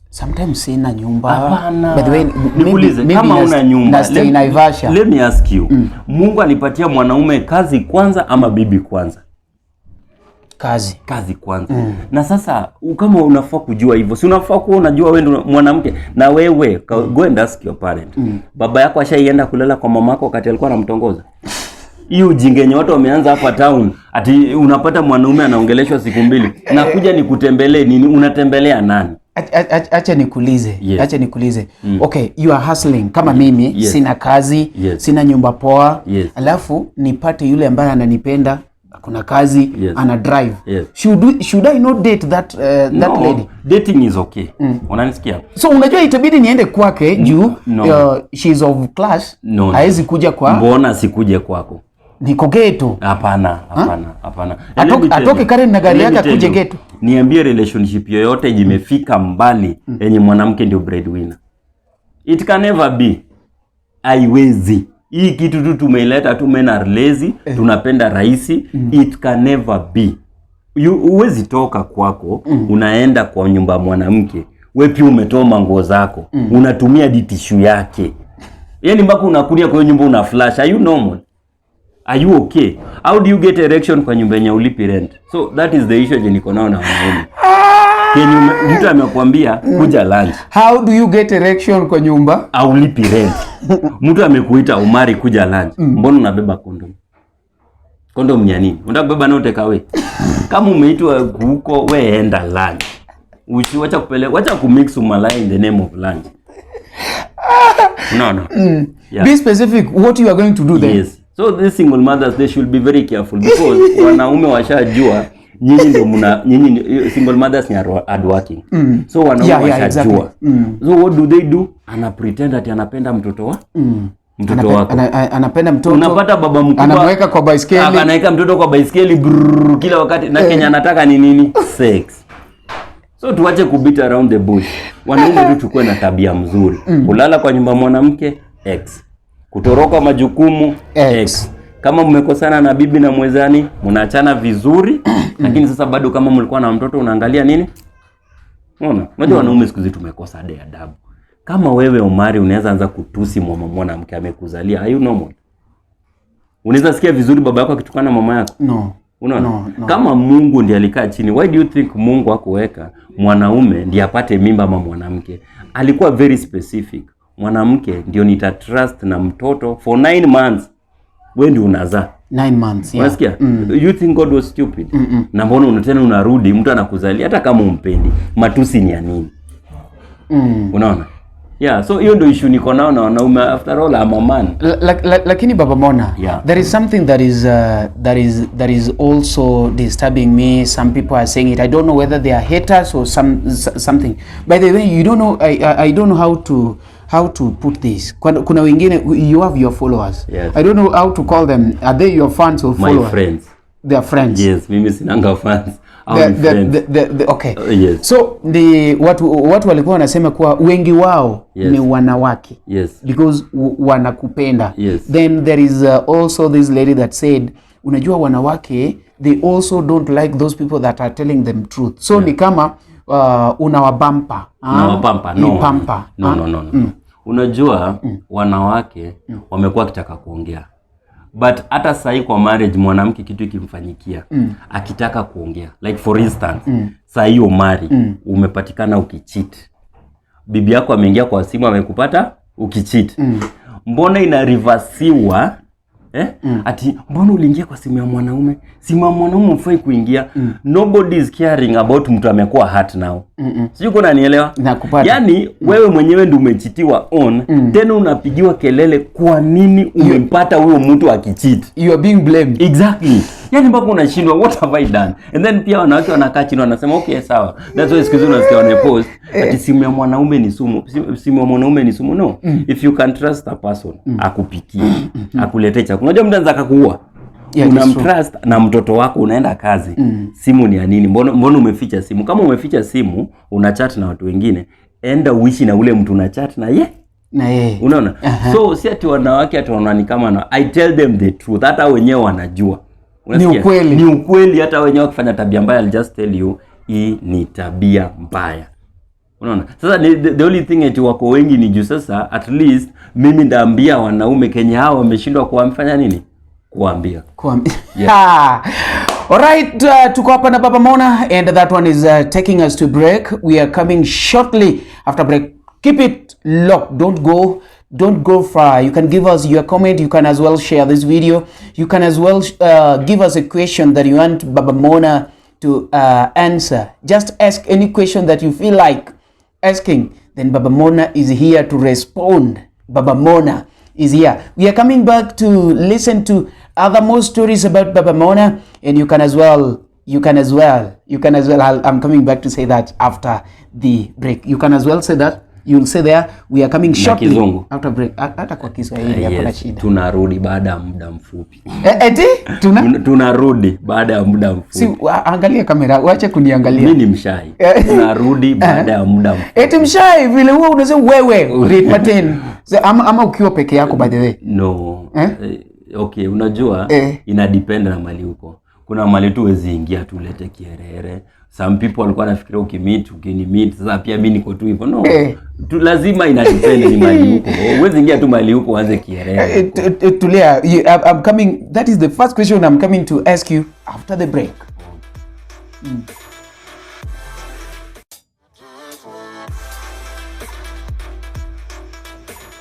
Sometimes sina nyumba. Hapana. By the way, maybe, Nikuulize, maybe kama una nyumba, na stay Naivasha. Let me ask you. Mungu alipatia mwanaume kazi kwanza ama bibi kwanza? Kazi. Kazi kwanza. Na sasa kama unafaa kujua hivyo, si unafaa kuwa unajua wewe ndio mwanamke? Na wewe go and ask your parent. Baba yako ashaienda kulala kwa mamako wakati alikuwa anamtongoza? Hii ujinga yenye watu wameanza hapa town, ati unapata mwanaume anaongeleshwa siku 2, nakuja nikutembelee. Nini unatembelea nani? Acha nikuulize. Yes. Acha nikuulize. Okay, you are hustling kama mimi, sina kazi, sina nyumba poa, alafu nipate yule ambaye ananipenda, kuna kazi, ana drive. Should I not date that No, lady? Dating is okay. Unanisikia? So unajua itabidi niende kwake juu No. She is of class. No, no. Haezi kuja kwa Mbona sikuje kwako? Niko ghetto. Hapana, hapana, hapana. Atoke Karen na gari Let me yake tell akuje you. ghetto. Niambie relationship yoyote yenye imefika mbali yenye mwanamke ndio breadwinner. It can never be. Haiwezi. Hii kitu tu tumeileta tu, men are lazy, tunapenda rahisi. It can never be. Huwezi toka kwako unaenda kwa nyumba ya mwanamke. We pia umetoa manguo zako, unatumia tissue yake. Yaani mpaka unakulia kwa hiyo nyumba una flash. Are you normal? Are you okay? How do you get erection kwa nyumba yenye ulipi rent? So that is the issue yenye niko nao na wanaume. Kenye mtu amekwambia kuja lunch, How do you get erection kwa nyumba? Aulipi rent. Mtu amekuita, "Umari, kuja lunch." Mbona unabeba condom? Condom ni ya nini? Unataka kubeba nayo take away? Kama umeitwa huko, we enda lunch. Usi wacha kupeleka, wacha kumix umalaya in the name of lunch. Unaona? Yeah. Be specific what you are going to do then. Yes. So these single mothers, they should be very careful because wanaume washajua nyinyi ndio mna nyinyi single mothers ni hardworking. So wanaume washajua. So what do they do? Ana pretend ati anapenda mtoto wa mtoto wako. Anapenda mtoto. Unapata baba mkubwa Anamweka kwa baiskeli. Anaweka mtoto kwa baiskeli brrr, kila wakati, na Kenya anataka ni nini? Sex. So tuache kubeat around the bush. Wanaume tu tukue na tabia mzuri. Kulala kwa nyumba mwanamke, X. Kutoroka majukumu, X. X. Kama mmekosana na bibi na mwezani, mnaachana vizuri, lakini sasa bado kama mlikuwa na mtoto unaangalia nini? Unaona? Unajua wanaume siku hizi tumekosa hadi adabu. Kama wewe Omari unaweza anza kutusi mama mwanamke amekuzalia, are you normal? Unaweza sikia vizuri baba yako akitukana mama yako? No. Unaona? No. Kama Mungu ndiye alikaa chini, why do you think Mungu hakuweka mwanaume ndiye apate mimba ama mwanamke? Alikuwa very specific. Mwanamke ndio nitatrust na mtoto for 9 months, we ndio unazaa. 9 months, yeah. Unasikia? You think God was stupid? Na mbona tena unarudi, mtu anakuzalia hata kama umpendi, matusi ni ya nini? Unaona? Yeah, so hiyo ndio issue niko nao na wanaume. After all, I'm a man. Lakini Baba Mona, there is something that is also disturbing me. Some people are saying it. I don't know whether they are haters or something. By the way, you don't know, I don't know how to put this. Kuna wengine, you have your followers. Yes. I don't know how to call them. Are they your fans or My followers? friends. They are friends. Yes, mimi sinanga fans. Au ni friends. Okay. Yes. So the watu walikuwa wanasema kuwa wengi wao ni wanawake because wanakupenda. Then there is also this lady that said, unajua wanawake, they also don't like those people that are telling them truth. So ni kama unawabampa. Ah? Nawapampa. No. Ni pampa. No, Ah? no, no, no. Unajua wanawake wamekuwa wakitaka kuongea, but hata sahii kwa marriage, mwanamke kitu ikimfanyikia, akitaka kuongea, like for instance, saa hiyo mari umepatikana ukicheat, bibi yako ameingia kwa simu, amekupata ukicheat, mbona inareversiwa, eh? Ati mbona uliingia kwa simu ya mwanaume? Simu ya mwanaume ufai kuingia. Nobody is caring about mtu amekuwa hurt now. Sijui uko unanielewa? Nakupata. Yaani wewe mwenyewe ndio umecheatiwa on, tena unapigiwa kelele, kwa nini umempata huyo mtu akicheat? You are being blamed. Exactly. Yani mpaka unashindwa, what have I done? And then pia wanawake wanakaa chini wanasema, "Okay, sawa." That's why siku hizi unasikia wanapost ati simu ya mwanaume ni sumu. Simu ya mwanaume ni sumu. No. If you can trust a person, akupikie, akuletee chakula. Unajua mtu anaweza akakuua. Yeah, it is true. Unamtrust na mtoto wako, unaenda kazi. Simu ni ya nini? Mbona umeficha simu? Kama umeficha simu, una chat na watu wengine, enda uishi na ule mtu una chat na ye. Na yeye. Unaona? So si ati wanawake ati wanaona ni kama na, I tell them the truth, hata wenyewe wanajua. Unasikia? Ni ukweli. Ni ukweli. Hata wenyewe wakifanya tabia mbaya, I'll just tell you, hii ni tabia mbaya. Unaona? Sasa the only thing eti wako wengi ni juu sasa at least mimi ndaambia wanaume kenye hao wameshindwa kuwafanya nini, kuambia. Yeah. Alright, tuko hapa na Baba Mona and that one is taking us to break. We are coming shortly after break. Keep it locked. Don't go far. You can give us your comment. You can as well share this video. You can as well give us a question that you want Baba Mona to answer. Just ask any question that you feel like asking. Then Baba Mona is here to respond. Baba Mona is here. We are coming back to listen to other more stories about Baba Mona, and you can as well, you can as well, you can as well. I'm coming back to say that after the break. You can as well say that. You'll say there. We are coming shortly Kizungu. After break. Hata kwa Kiswahili hakuna Yes, shida. Tunarudi baada ya muda mfupi. Eh, eti tuna Tunarudi baada ya muda mfupi. Si angalia kamera, wache kuniangalia. Mi ni mshy. Tunarudi baada ya muda mfupi. Eti mshy vile huwa unasema wewe read Martin. So, ama ukiwa peke yako, by the way. No. Eh? Eh, okay, unajua ina depend na mali huko. Kuna mali tu huwezi ingia tu ulete kierere. Some people walikuwa nafikiria ukimeet, ukinimeet, sasa pia mi niko tu hivyo. No. Tu lazima ina depend ni mali huko. Huwezi ingia tu mali huko uanze kierere. Tulia, I'm coming. That is the first question I'm coming to ask you after the break.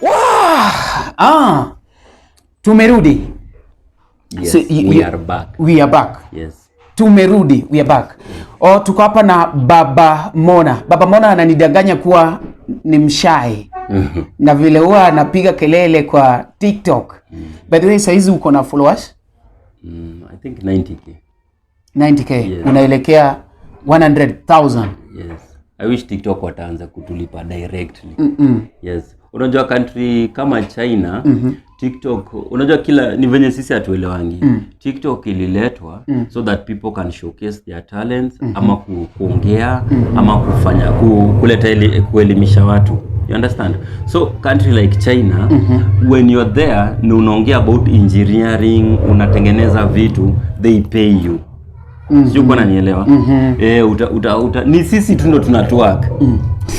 Wow! Ah, tumerudi. Yes, So we are back. We are back. Yes. Tumerudi, we are back. Oh, tuko hapa na Baba Mona. Baba Mona ananidanganya kuwa ni mshy na vile huwa anapiga kelele kwa TikTok. By the way, saizi uko na followers? I think 90K. 90K. Yes. Unaelekea 100,000. Yes. I wish TikTok wataanza kutulipa directly. Yes. Unajua country kama China, TikTok, unajua kila ni venye sisi hatuelewangi. TikTok ililetwa so that people can showcase their talents, ama kuongea ama kufanya kuleta kuelimisha watu. You understand? So country like China, when you're there na unaongea about engineering, unatengeneza vitu, they pay you. Sijui uko unanielewa? Eh, uta, uta, uta, ni sisi tu ndo tunatwerk.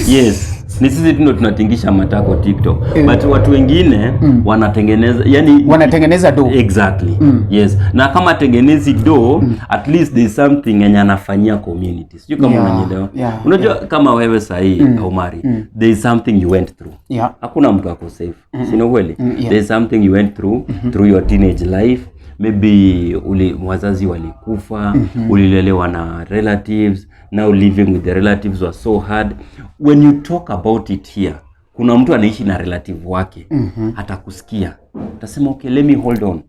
Yes. Ni sisi tu ndo tunatingisha matako TikTok, but watu wengine wanatengeneza, yani Wanatengeneza do. Exactly. Yes. Na kama tengenezi do, at least there is something yenye anafanyia community. Sijui kama unanielewa. Unajua kama wewe sahii, Omari, there is something you went through. Hakuna mtu ako safe. Si ni kweli? Yeah. There is something you went through your teenage life. Maybe wazazi walikufa, ulilelewa na relatives, now living with the relatives was so hard. When you talk about it here, kuna mtu anaishi na relative wake, atakusikia. Utasema, "Okay, let me hold on."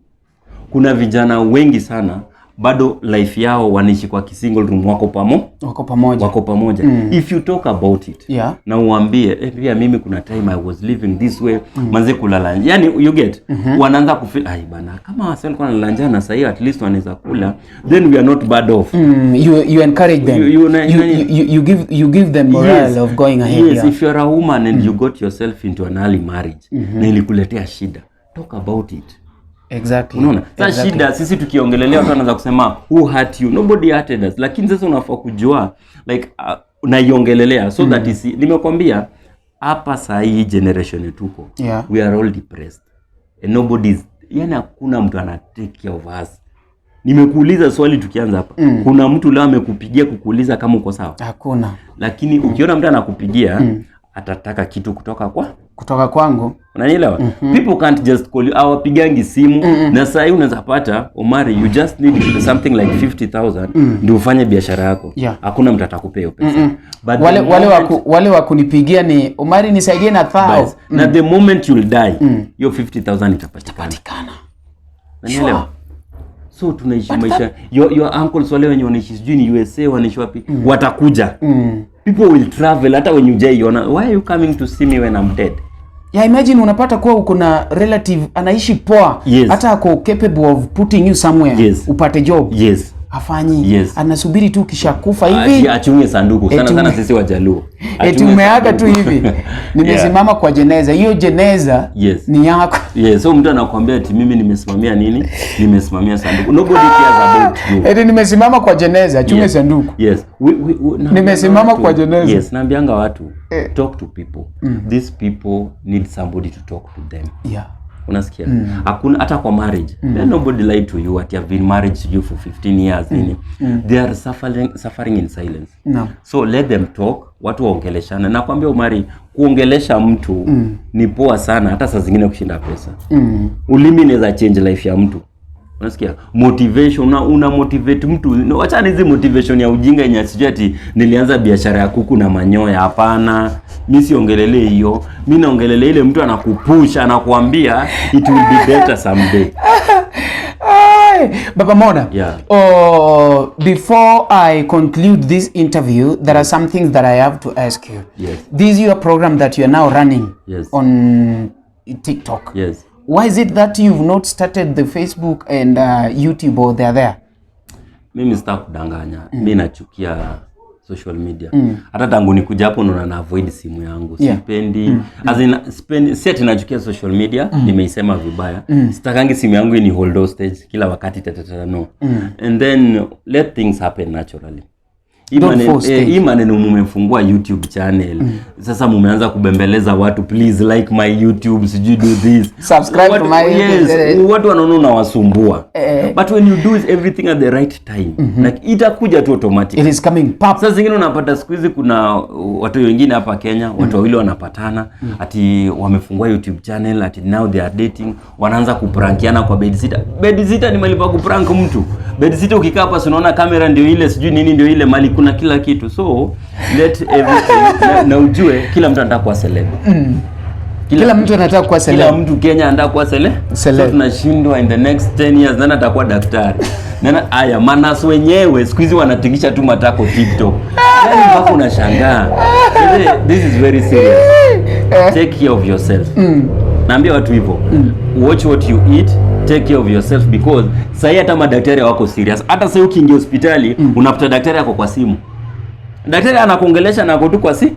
Kuna vijana wengi sana bado life yao wanaishi kwa kisingle room, wako pamo Wako pamoja. Wako pamoja. If you talk about it na uambie, "Pia mimi kuna time I was living this way, manze kulala," yani you get, wanaanza kufeel, "Ai bana, kama wase walikuwa wanalala njaa na sahii at least wanaweza kula, then we are not bad off." You encourage them. You give them morale of going ahead. Yes, if you're a woman and you got yourself into an early marriage na ilikuletea shida, talk about it. Unaona sasa shida, sisi tukiongelelea, watu wanaanza kusema, "Who hurt you?" Nobody hurted us, lakini sasa unafaa kujua, like, unaiongelelea so that isi, nimekwambia hapa saa hii generation tuko, we are all depressed and nobody's, yani hakuna mtu ana take care of us. Nimekuuliza swali tukianza hapa, kuna mtu leo amekupigia kukuuliza kama uko sawa? Hakuna. Lakini ukiona mtu anakupigia, atataka kitu kutoka kwa Kutoka kwangu. Unanielewa? People can't just call you, hawapigangi simu. Na saa hii unaweza pata, Omari, you just need something like 50,000 ndio ufanye biashara yako. Hakuna mtu atakupea hiyo pesa. But the Wale wa kunipigia ni, "Omari, nisaidie na thao." Bas. Na the moment you'll die, hiyo 50,000 itapatikana. Patikana. Unanielewa? So tunaishi maisha, your uncles wale wenye wanaishi sijui ni USA, wanaishi wapi, watakuja. People will travel hata when hujaiona. Why are you coming to see me when I'm dead? Yeah, imagine unapata kuwa uko na relative anaishi poa, hata ako capable of putting you somewhere upate job, hafanyi, anasubiri tu ukishakufa hivi. Achunge sanduku sana Eti sana sisi Wajaluo. Eti Achunge umeaga tu sanduku. hivi, "Nimesimama kwa jeneza." Hiyo jeneza ni yako. Yeah, so mtu anakuambia ati, "Mimi nimesimamia nini? Nimesimamia sanduku." Nobody cares about you. Eti, "Nimesimama kwa jeneza, chunge sanduku." Yes. We Nimesimama watu, kwa jeneza. Yes, naambianga watu, talk to people. These people need somebody to talk to them. Unasikia? Hakuna hata kwa marriage. Let nobody lie to you at you have been married to you for 15 years, nini. They are suffering in silence. No. So let them talk, watu waongeleshane. Nakwambia Umari, kuongelesha mtu ni poa sana, hata saa zingine kushinda pesa. Ulimi inaweza change life ya mtu. Unasikia? Motivation, una motivate mtu. No, wacha hizi motivation ya ujinga yenye sijui ati nilianza biashara ya kuku na manyoya. Hapana. Mi siongelelee hiyo. Mi naongelelea ile mtu anakupush, anakuambia it will be better someday. Ay, Baba Mona, oh, before I conclude this interview, there are some things that I have to ask you. Yes. This is your program that you are now running on TikTok. Yes. Why is it that you've not started the Facebook and YouTube, or they're there? Mimi sitaki kudanganya. Mi nachukia social media. Hata tangu nikuja hapo naona na avoid simu yangu. Sipendi. As in, sipendi, si ati nachukia social media, nimeisema vibaya. Sitakangi simu yangu ni hold hostage kila wakati, tatatata, no. And then let things happen naturally. Hii Don't maneno, force things. hii maneno mumefungua YouTube channel. Sasa mumeanza kubembeleza watu, "Please like my YouTube," sijui, "do this." "Subscribe to my YouTube." Yes, watu wanaona unawasumbua. But when you do everything at the right time, like, itakuja tu automatic. It is coming pop. Sasa zingine unapata siku hizi kuna watu wengine hapa Kenya, watu wawili wanapatana, ati wamefungua YouTube channel, ati now they are dating, wanaanza kuprankiana kwa bedsitter. Bedsitter ni mahali pa kuprank mtu? Bedsitter ukikaa hapa, si unaona kamera ndio ile, sijui nini ndio ile, mali kuna kila kitu. So let everything na ujue kila mtu anataka kuwa celeb. Kila mtu anataka kuwa Kila celeb. mtu Kenya anataka kuwa Celeb. So tunashindwa, in the next 10 years nani atakuwa daktari? Nani? Aya, manurse wenyewe siku hizi wanatingisha tu matako TikTok. Yaani mpaka unashangaa. This is very serious. Take care of yourself. Naambia watu hivyo. Watch what you eat, take care of yourself, because sahii hata madaktari hawako serious. Hata sahii ukiingia hospitali, unapata daktari ako kwa simu. Daktari anakuongelesha na ako tu kwa si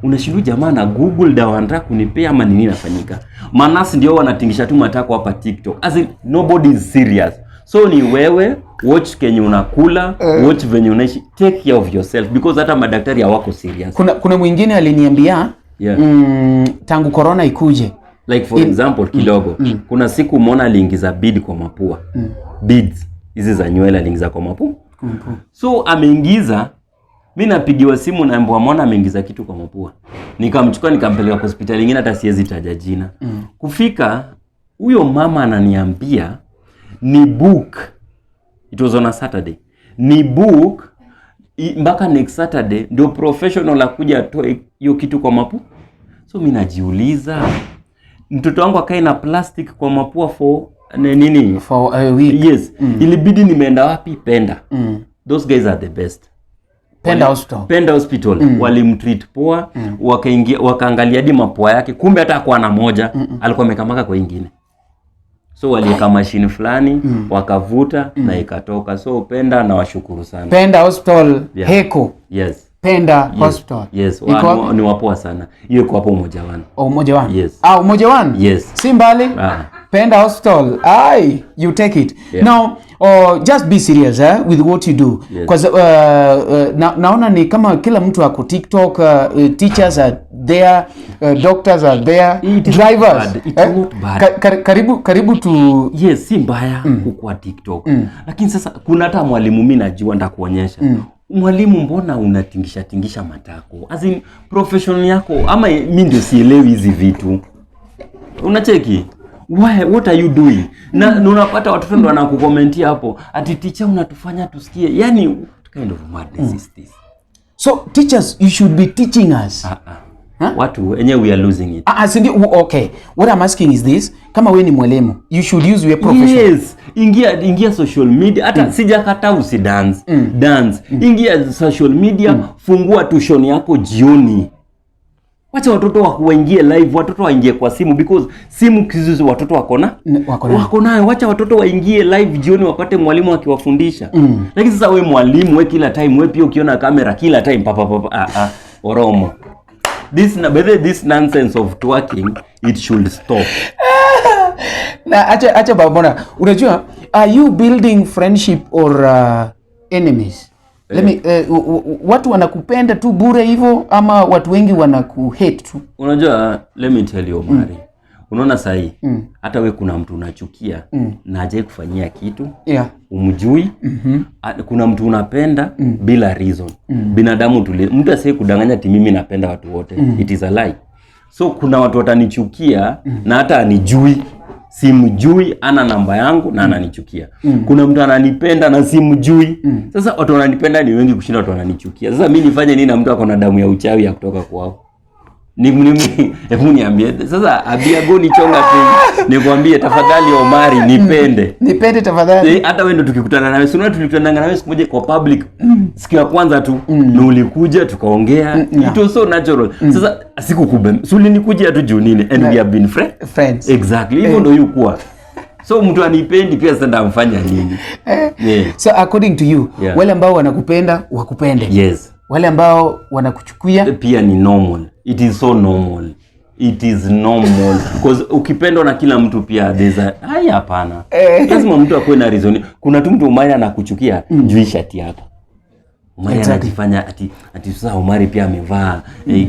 unashindwa, jamaa na Google dawa anataka kunipea ama nini inafanyika? Manurse ndio wanatingisha tu matako hapa TikTok. As in, nobody is serious. So ni wewe watch kenye unakula, watch venye unaishi, take care of yourself, because hata madaktari hawako serious. Kuna mwingine aliniambia Tangu corona ikuje. Like for example kidogo, kuna siku Mona aliingiza bead kwa mapua. Beads hizi za nywele aliingiza kwa mapua. So ameingiza, mi napigiwa simu naambiwa Mona ameingiza kitu kwa mapua. Nikamchukua nikampeleka kwa hospitali ingine, hata siwezi taja jina. Kufika huyo mama ananiambia ni book, it was on a Saturday, ni book mpaka next Saturday ndio professional akuja atoe hiyo kitu kwa mapua. So mi najiuliza, mtoto wangu akae na plastic kwa mapua for nini? For a week. Yes. Ilibidi nimeenda wapi? Penda. Those guys are the best. Penda Hospital. Penda Hospital walimtreat poa. Wakaingia wakaangalia hadi mapua yake, kumbe hata hakuwa na moja. Alikuwa amekamaka kwa ingine, so waliweka mashine fulani, wakavuta na ikatoka. So Penda nawashukuru sana. Penda Hospital. Yeah. Heko. Yes. Penda Hospital. Yes. Iko wapi? Ni wapoa sana. Hiyo iko hapo Umoja One. Oh, Umoja One. Yes. Ah, Umoja One. Yes. Si mbali. Ah. Penda Hospital. Ai, you take it. Yeah. Now, just be serious with what you do. Yes. 'Cause naona ni kama kila mtu ako TikTok, teachers are there, doctors are there, It is drivers. not bad. It is not bad. Karibu tu. Yes, si mbaya kukua TikTok. Lakini sasa kuna hata mwalimu mi najua ndakuonyesha. Mwalimu, mbona unatingisha tingisha matako? As in profession yako, ama mi ndio sielewi hizi vitu. Unacheki? Why, what are you doing? Na unapata watoto ndo wanakukomentia hapo ati, "Teacher, unatufanya tusikie." Yani what kind of madness is this? So teachers, you should be teaching us. Ah, ah. Watu wenyewe, we are losing it. Ah, ah, si ndio? Okay. What I'm asking is this, kama we ni mwalimu, you should use your profession. Yes, ingia ingia social media hata. Sijakataa usi dance, dance. Ingia social media, fungua tuition yako jioni. Wacha watoto waingie live, watoto waingie kwa simu, because simu kizuzi watoto wako na Wako nayo. Wako nayo. Wacha watoto waingie live jioni wapate mwalimu akiwafundisha. Lakini sasa we mwalimu, we kila time, we pia ukiona kamera kila time papa papa, ah ah, oromo. This na by the way, this nonsense of twerking, it should stop. Na acha acha babona, unajua, are you building friendship or enemies? Let me watu wanakupenda tu bure hivyo ama watu wengi wanakuhate tu? Unajua, let me tell you, Omari. Unaona sahii, hata we kuna mtu unachukia na hajai kufanyia kitu, umjui. Kuna mtu unapenda bila reason. Binadamu tuli, mtu asiye kudanganya ati mimi napenda watu wote, it is a lie. So kuna watu watanichukia na hata anijui, simjui, ana namba yangu na ananichukia. Kuna mtu ananipenda na simjui. Sasa watu wananipenda ni wengi kushinda watu wananichukia. Sasa mi nifanye nini na mtu ako na damu ya uchawi ya kutoka kwao? Ni hebu niambie sasa, abiago nichonga pei, nikwambie, "Tafadhali Omari, nipende." Nipende tafadhali. Eh, hata wewe ndo tukikutana nawe, si unaona tulikutana nawe siku moja kwa public, siku ya kwanza tu, na ulikuja tukaongea. It was so natural. Sasa sikukube, si ulinikujia tu juu nini, and we have been friends. Friends. Exactly, hivyo ndo yukuwa. So mtu anipendi pia, sasa ndamfanya nini? Yeah. So according to you, wale ambao wanakupenda wakupende, wale ambao wanakuchukia? Pia ni normal. It is so normal. It is normal, 'cause ukipendwa na kila mtu pia there's a, ai, hapana, lazima mtu akuwe na reason. Kuna tu mtu Omari anakuchukia juu shati yako Omari anajifanya ati sasa Omari pia amevaa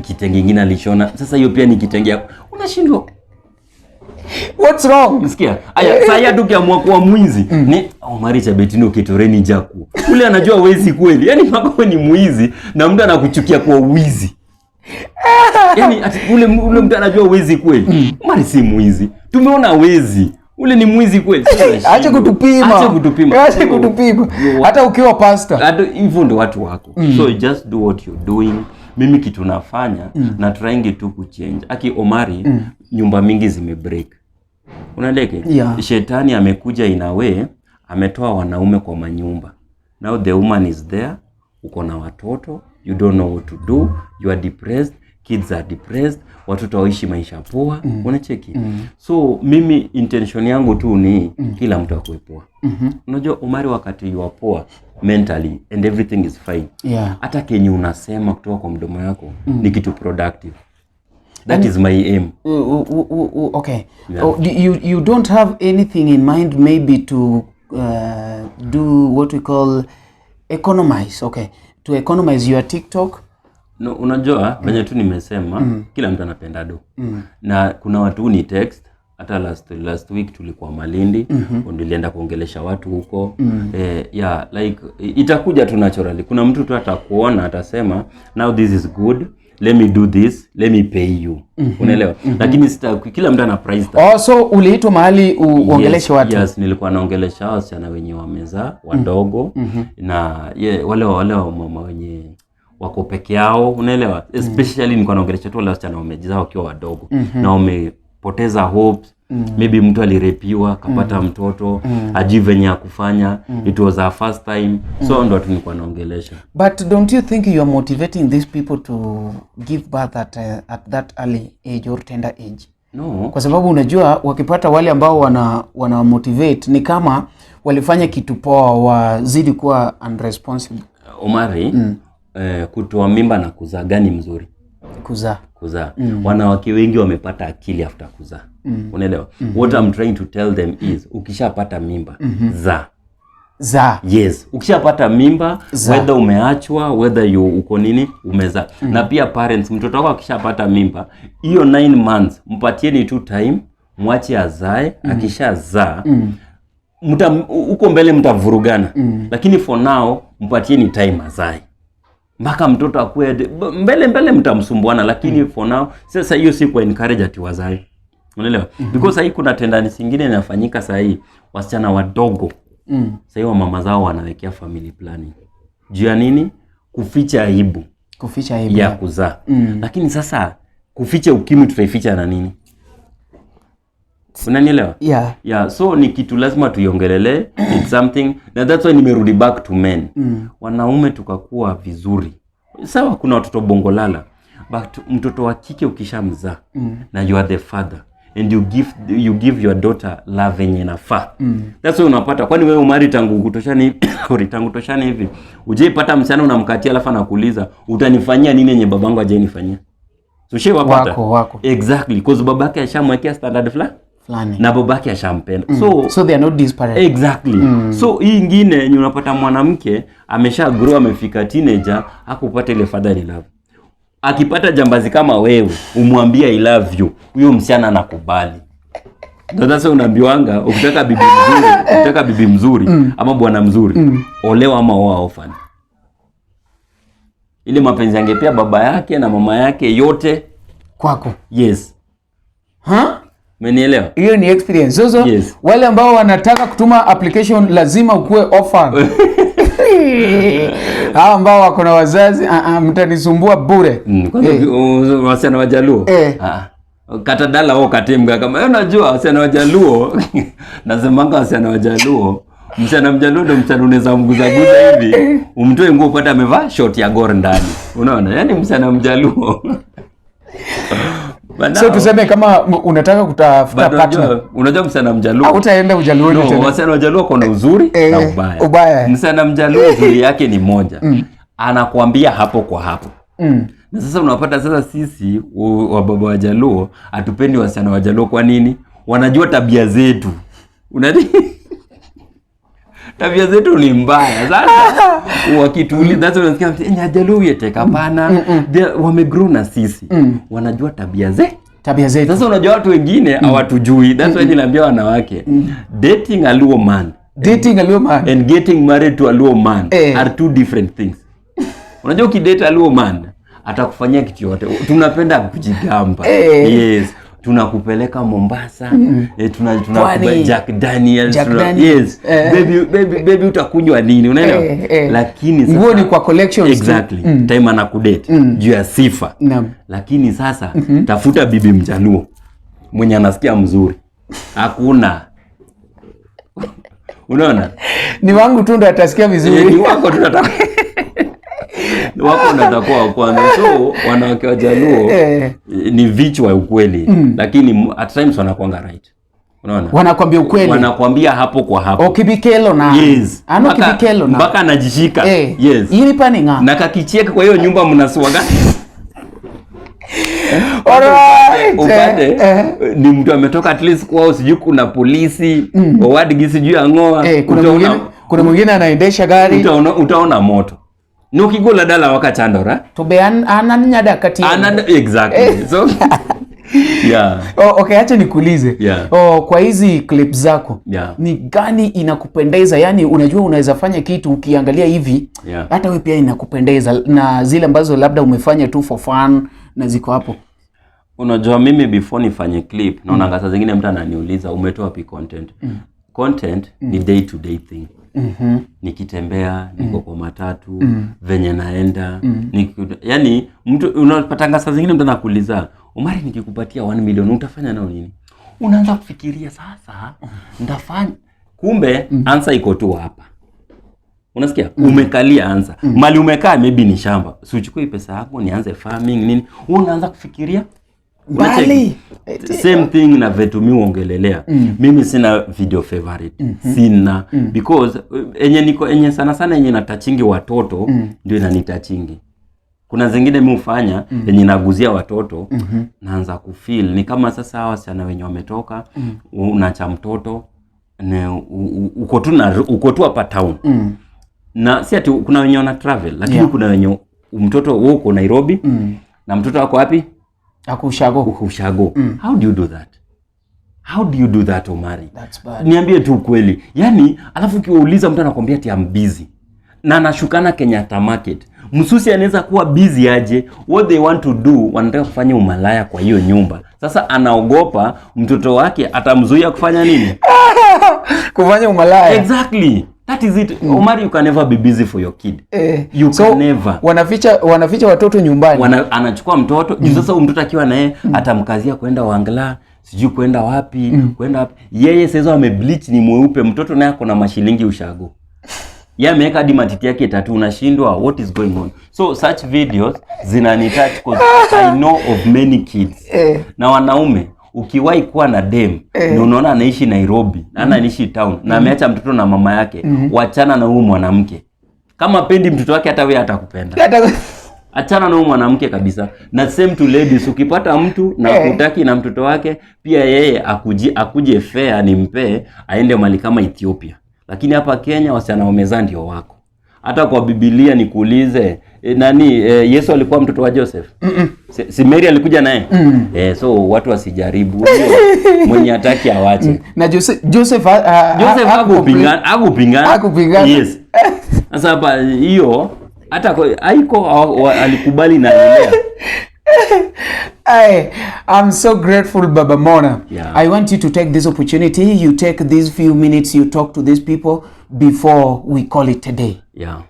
kitenge ingine alishona. Sasa hiyo pia ni kitenge yako, unashindwa. What's wrong? Sikia, aya, saa hii ukiamua kuwa mwizi ni Omari Chabetino Kitoreni Jaku. Ule anajua wezi kweli. Yaani mpaka wewe ni mwizi na mtu anakuchukia kwa wizi. Yaani ati ule mtu anajua wezi kweli. Omari si mwizi. Tumeona wezi. Ule ni mwizi kweli. Sasa Acha kutupima. Acha kutupima. Acha kutupima. Hata ukiwa pastor. Hata hivyo ndio watu wako. So just do what you're doing. Mimi kitu nafanya na trying tu kuchange. Aki Omari, nyumba mingi zimebreak. Unaleke? Yeah. Shetani amekuja in a way, ametoa wanaume kwa manyumba. Now the woman is there, uko na watoto, you don't know what to do, you are depressed, kids are depressed, watoto waishi maisha poa. Unacheki? So mimi intention yangu tu ni kila mtu akuwe poa. Unajua Omari, wakati you are poa mentally and everything is fine, hata kenye unasema kutoka kwa mdomo yako ni kitu productive. That is my aim. Okay. Yeah. Oh, do you don't have anything in mind maybe to do what we call economize, okay, to economize your TikTok? No, unajua venye tu nimesema, kila mtu anapenda do. Na kuna watu ni text hata last week tulikuwa Malindi, nilienda kuongelesha watu huko. Yeah, like itakuja tu naturally. Kuna mtu tu atakuona atasema, "Now this is good, let me do this, let me pay you." Unaelewa? Lakini kila mtu ana price tag. Oh, so uliitwa mahali uongeleshe Yes, watu? Yes, nilikuwa naongelesha hao wasichana wenye wamezaa wadogo na yeah, wale wamama wenye wako peke yao, unaelewa? Especially nilikuwa naongelesha tu wale wasichana wamezaa wakiwa wadogo na wamepoteza hopes. Maybe mtu alirepiwa akapata mtoto, ajui venye ya kufanya. It was her first time, so ndo watu nilikuwa naongelesha. But don't you think you are motivating these people to give birth at that early age or tender age? No. Kwa sababu unajua wakipata wale ambao wana motivate, ni kama walifanya kitu poa, wazidi kuwa unresponsible. Omari, kutoa mimba na kuzaa, gani mzuri? Kuzaa. Kuzaa. Wanawake wengi wamepata akili after kuzaa, unaelewa? What I'm trying to tell them is, ukishapata mimba, zaa. Zaa. Yes, ukishapata mimba, Zaa. whether umeachwa, whether you uko nini, umezaa. Na pia parents, mtoto wako akishapata mimba, hiyo 9 months mpatieni tu time, mwache azae. Akishazaa, mta huko mbele mtavurugana, lakini for now mpatieni time azae mpaka mtoto akue. Mbele mbele mtamsumbuana, lakini for now. Sasa hiyo si ku encourage ati wazae, unaelewa? Because sahii kuna tendency ingine inafanyika sahii, wasichana wadogo sahii wa mama zao wanawekea family planning. Juu ya nini? Kuficha aibu. Kuficha aibu. Ya kuzaa. Lakini sasa kuficha ukimwi tutaificha na nini? Unanielewa? Yeah. Yeah, so ni kitu lazima tuiongelelee. It's something na that's why nimerudi back to men. Wanaume tukakuwa vizuri, sawa, kuna watoto bongolala, but mtoto wa kike ukishamzaa na you are the father and you give your daughter love yenye inafaa, that's why unapata, kwani wewe umari tangu kutoshani, sorry, tangu toshani hivi ujaipata msichana unamkatia alafu anakuuliza, "Utanifanyia nini yenye babangu hajainifanyia?" So ushaiwapata? Wako, wako. Exactly, because babake ashamwekea standard fulani Fulani. Na babake ashampenda, so So they are not disparate. Exactly. So hii ingine yenye unapata mwanamke amesha grow, amefika teenager, hakupata ile fatherly love, akipata jambazi kama wewe umwambie "I love you," huyo msichana anakubali. Ndio sasa unaambiwanga ukitaka bibi mzuri, ukitaka bibi mzuri ama bwana mzuri, olewa ama oa orphan. Ile mapenzi angepea baba yake na mama yake yote Kwako. Yes. Huh? Umenielewa? Hiyo ni experience. So, Yes. wale ambao wanataka kutuma application, lazima ukuwe orphan. Hao ambao wako na wazazi, ah, ah, mtanisumbua bure. Kwanza wasichana wa Jaluo. Eh. Ah, kata dala wao katimga kama wewe unajua wasichana wa Jaluo, nasemanga wasichana wa Jaluo, msichana Mjaluo ndo msichana unaweza mguzaguza hivi umtoe nguo upate amevaa short ya Gor ndani. Unaona? Yaani msichana Mjaluo. But So now- tuseme kama unataka kutafuta but partner, unajua msichana Mjaluo, hautaenda Ujaluoni no, tena. wasichana wa Jaluo kuna uzuri Eh, na ubaya. ubaya. Msichana Mjaluo uzuri yake ni moja. Anakuambia hapo kwa hapo. Na sasa unapata sasa sisi wababa wa Jaluo hatupendi wasichana wa Jaluo. Kwa nini? Wanajua tabia zetu. Unajua tabia zetu ni mbaya. Sasa wakituuliza, that's unasikia mtu, "Eh, Nyajaluo uyeteka." Hapana. Wamegrow na sisi. Wanajua tabia zetu. Tabia zetu. Sasa unajua watu wengine hawatujui. That's why niliambia wanawake, dating a Luo man Dating a Luo man and getting married to a Luo man Eh. are two different things. Unajua ukidate a Luo man, atakufanyia kitu yote. Tunapenda kujigamba. Eh. Yes. Tunakupeleka Mombasa. Eh, tuna Pwani. Jack Daniels. Jack Daniels. Yes. Eh. Baby, baby, baby, utakunywa nini? Unaelewa? Eh, eh. Lakini sasa Nguo ni kwa collections tu. Exactly. Time anakudate juu ya sifa. Naam. Lakini sasa tafuta bibi Mjaluo mwenye anasikia mzuri. Hakuna. Unaona? Ni wangu tu ndo atasikia Eh, ni vizuri. wako tu nataka wako natakuwa wa kwanza. So wanawake wa Jaluo Eh. ni vichwa ukweli, lakini at times wanakuanga right. Unaona? Wanakwambia ukweli. Wanakwambia hapo kwa hapo. Okibikelo na. Yes. Ano kibikelo na. Mpaka anajishika. Eh. Yes. Yini pani nga. Na kakicheka kwa hiyo nyumba mnasuaga. Alright. Upate Eh, ni mtu ametoka at least kwao, sijui kuna polisi mm. Sijui ang'oa. Eh, kuna mwingine anaendesha gari. Utaona moto. Nokigola dala wakachandora. To be an nyadak kati. Exactly. So yeah. Oh, okay, acha nikuulize. Oh, kwa hizi clip zako ni gani inakupendeza? Yani unajua unaweza fanya kitu ukiangalia hivi hata wewe pia inakupendeza, na zile ambazo labda umefanya tu for fun na ziko hapo. Unajua mimi before nifanye clip, naonanga saa zingine mtu ananiuliza, "Umetoa wapi content?" Content ni day to day thing. Nikitembea, niko kwa matatu, venye naenda, yani mtu unapatanga saa zingine mtu anakuuliza, "Omari, nikikupatia 1 million utafanya nao nini?" Unaanza kufikiria, sasa ndafanya, kumbe answer iko tu hapa. Unasikia? Umekalia answer. Mali umekaa maybe ni shamba, si uchukue hii pesa yako nianze farming nini? Wewe unaanza kufikiria. Mbali. Unacheki? Same thing na vitu mi uongelelea. Mimi sina video favorite, sina, because enye niko, enye sana sana enye natouchingi watoto ndio inanitouchingi. Kuna zingine mi hufanya yenye naguzia watoto, naanza kufeel ni kama sasa hawa wasichana wenye wametoka, unacha mtoto ne, uko tu hapa town, na si ati kuna wenye wana travel, lakini kuna wenye mtoto, wewe uko Nairobi na mtoto wako wapi? Ako ushago. Uko ushago. How do you do that? How do you do that, Omari? That's bad. Niambie tu ukweli. Yani alafu ukiwauliza, mtu anakwambia ati, "I'm busy," na anashukana Kenyatta Market. Msusi anaweza kuwa busy aje? What they want to do, wanataka kufanya umalaya kwa hiyo nyumba. Sasa anaogopa mtoto wake atamzuia kufanya nini? Kufanya umalaya. Exactly, that is it. Omari, you can never be busy for your kid. You So, can never. wanaficha watoto nyumbani. Anachukua mtoto juu sasa huyu mtoto akiwa naye atamkazia kwenda Wangla, sijui kwenda wapi, kwenda wapi. Yeye sasa amebleach, ni mweupe, mtoto naye ako na mashilingi ushago, yeye ameweka hadi matiti yake tatu, unashindwa what is going on. So such videos zinanitouch 'cause I know of many kids. Na wanaume, ukiwahi kuwa na dem na unaona anaishi Nairobi na anaishi town na ameacha mtoto na mama yake, wachana na huyu mwanamke. Kama pendi mtoto wake, hata wewe hatakupenda. Achana na huyu mwanamke kabisa. Na same to ladies, ukipata mtu na kutaki na mtoto wake pia, yeye akuje fare nimpee aende mali kama Ethiopia. Lakini hapa Kenya wasichana wamezaa ndio wako. Hata kwa Biblia nikuulize, nani, Yesu alikuwa mtoto wa Joseph? Si Mary alikuja naye? So watu wasijaribu. Hiyo, mwenye hataki awache. Na Joseph Joseph hakupingana, hakupingana. Hakupingana. Yes. Sasa hapa hiyo hata haiko, alikubali na alilea. Hey, I'm so grateful, Baba Mona. Yeah. I want you to take this opportunity. You take these few minutes, you talk to these people before we call it a day. Yeah.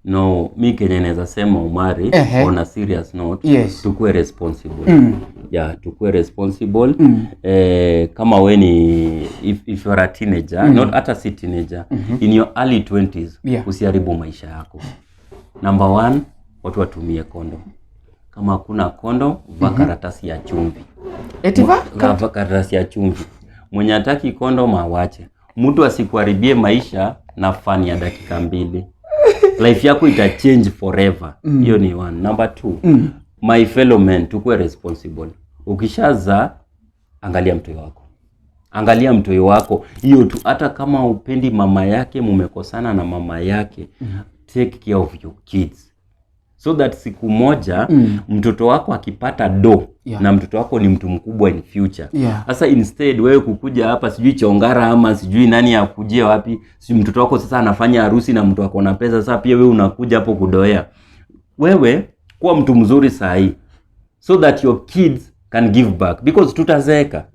No, mi kenye naweza sema, Umari, on a serious note, tukue responsible. Yeah, tukue responsible. Kama we ni if you're a teenager, not hata si teenager, in your early 20s, usiharibu maisha yako. Number one, watu watumie condom. Kama hakuna condom, vaa karatasi ya chumvi. Eti va? Vaa karatasi ya chumvi. Mwenye hataki condom awache. Mtu asikuharibie maisha na fun ya dakika 2. Life yako ita change forever. Hiyo ni one. Number two, my fellow men, tukue responsible. Ukishazaa, angalia mtoi wako, angalia mtoi wako, hiyo tu. Hata kama upendi mama yake, mumekosana na mama yake, take care of your kids so that siku moja mtoto wako akipata do na mtoto wako ni mtu mkubwa in future. Sasa instead wewe kukuja hapa sijui chongara ama sijui nani akujie wapi, sijui mtoto wako sasa anafanya harusi na mtu ako na pesa, sasa pia wewe unakuja hapo kudoea. Wewe kuwa mtu mzuri saa hii so that your kids can give back, because tutazeeka.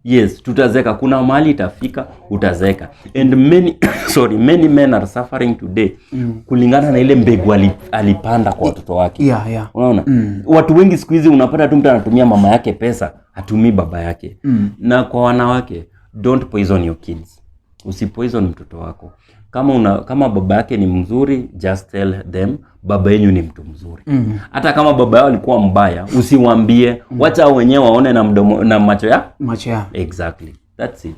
Yes, tutazeeka. Kuna mahali itafika utazeeka, and many, sorry, many men are suffering today kulingana na ile mbegu alipanda kwa watoto wake. Unaona, watu wengi siku hizi unapata tu mtu anatumia mama yake pesa, hatumii baba yake. Na kwa wanawake, don't poison your kids. Usipoison mtoto wako. Kama baba yake ni mzuri, just tell them baba yenyu ni mtu mzuri. Hata kama baba yao alikuwa mbaya, usiwaambie. Wacha hao wenyewe waone na mdomo na macho ya Macho ya. Exactly, that's it.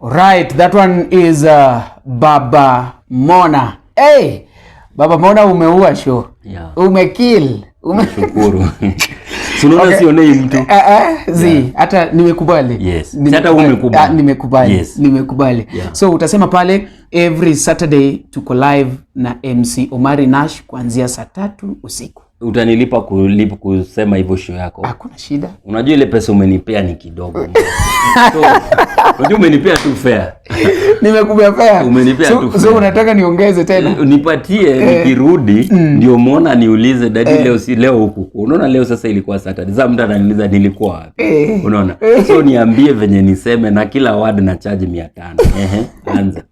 Right, that one is Baba Mona. Hey, Baba Mona, umeua show. Yeah. Umekill. Shukuru. Si unaona sionei mtu. Zi, hata nimekubali. Yes. Nimekubali. Hata wewe umekubali. Ah, nimekubali. Yes. Nimekubali. So utasema pale every Saturday tuko live na MC Omari Nash kuanzia saa 3 usiku. Utanilipa kulipa kusema hivyo show yako? Hakuna shida. Unajua ile pesa umenipea ni kidogo. So, unajua umenipea tu fare. Nimekupea fare. Umenipea So, tu so fare. unataka niongeze tena? Nipatie nikirudi ndio muona niulize, "Daddy, leo si leo huku." Unaona leo sasa ilikuwa Saturday. Sasa mtu ananiuliza nilikuwa wapi. Unaona? So niambie venye niseme na kila word na charge 500. Ehe, anza.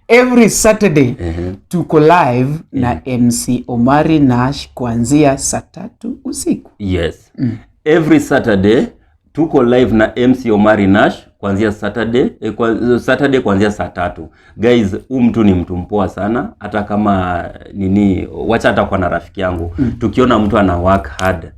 Every Saturday tuko live na MC Omari Nash kuanzia saa 3 usiku. Yes. Every Saturday tuko live na MC Omari Nash kuanzia Saturday, Saturday kuanzia saa 3. Guys, huu mtu ni mtu mpoa sana, hata kama nini, wacha hata kwa na rafiki yangu. Tukiona mtu ana work hard,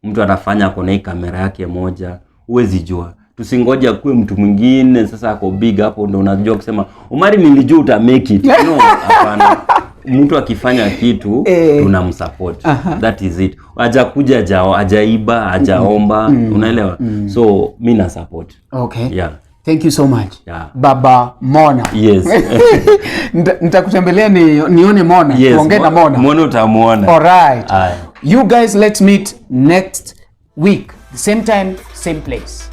mtu anafanya ako na hii kamera yake moja, huwezi jua. Tusingoje akuwe mtu mwingine sasa ako big hapo ndo unajua kusema, "Omari, nilijua uta make it." No, hapana. Mtu akifanya kitu tunamsupport. That is it. Hajakuja, hajaiba, hajaomba, unaelewa? So mi na support. Okay. Yeah. Thank you so much. Yeah. Baba Mona. Yes. Nitakutembelea nione Mona. Yes. Tuongee na Mona. Mona utamuona. All right. Aya. You guys, let's meet next week. The same time, same place.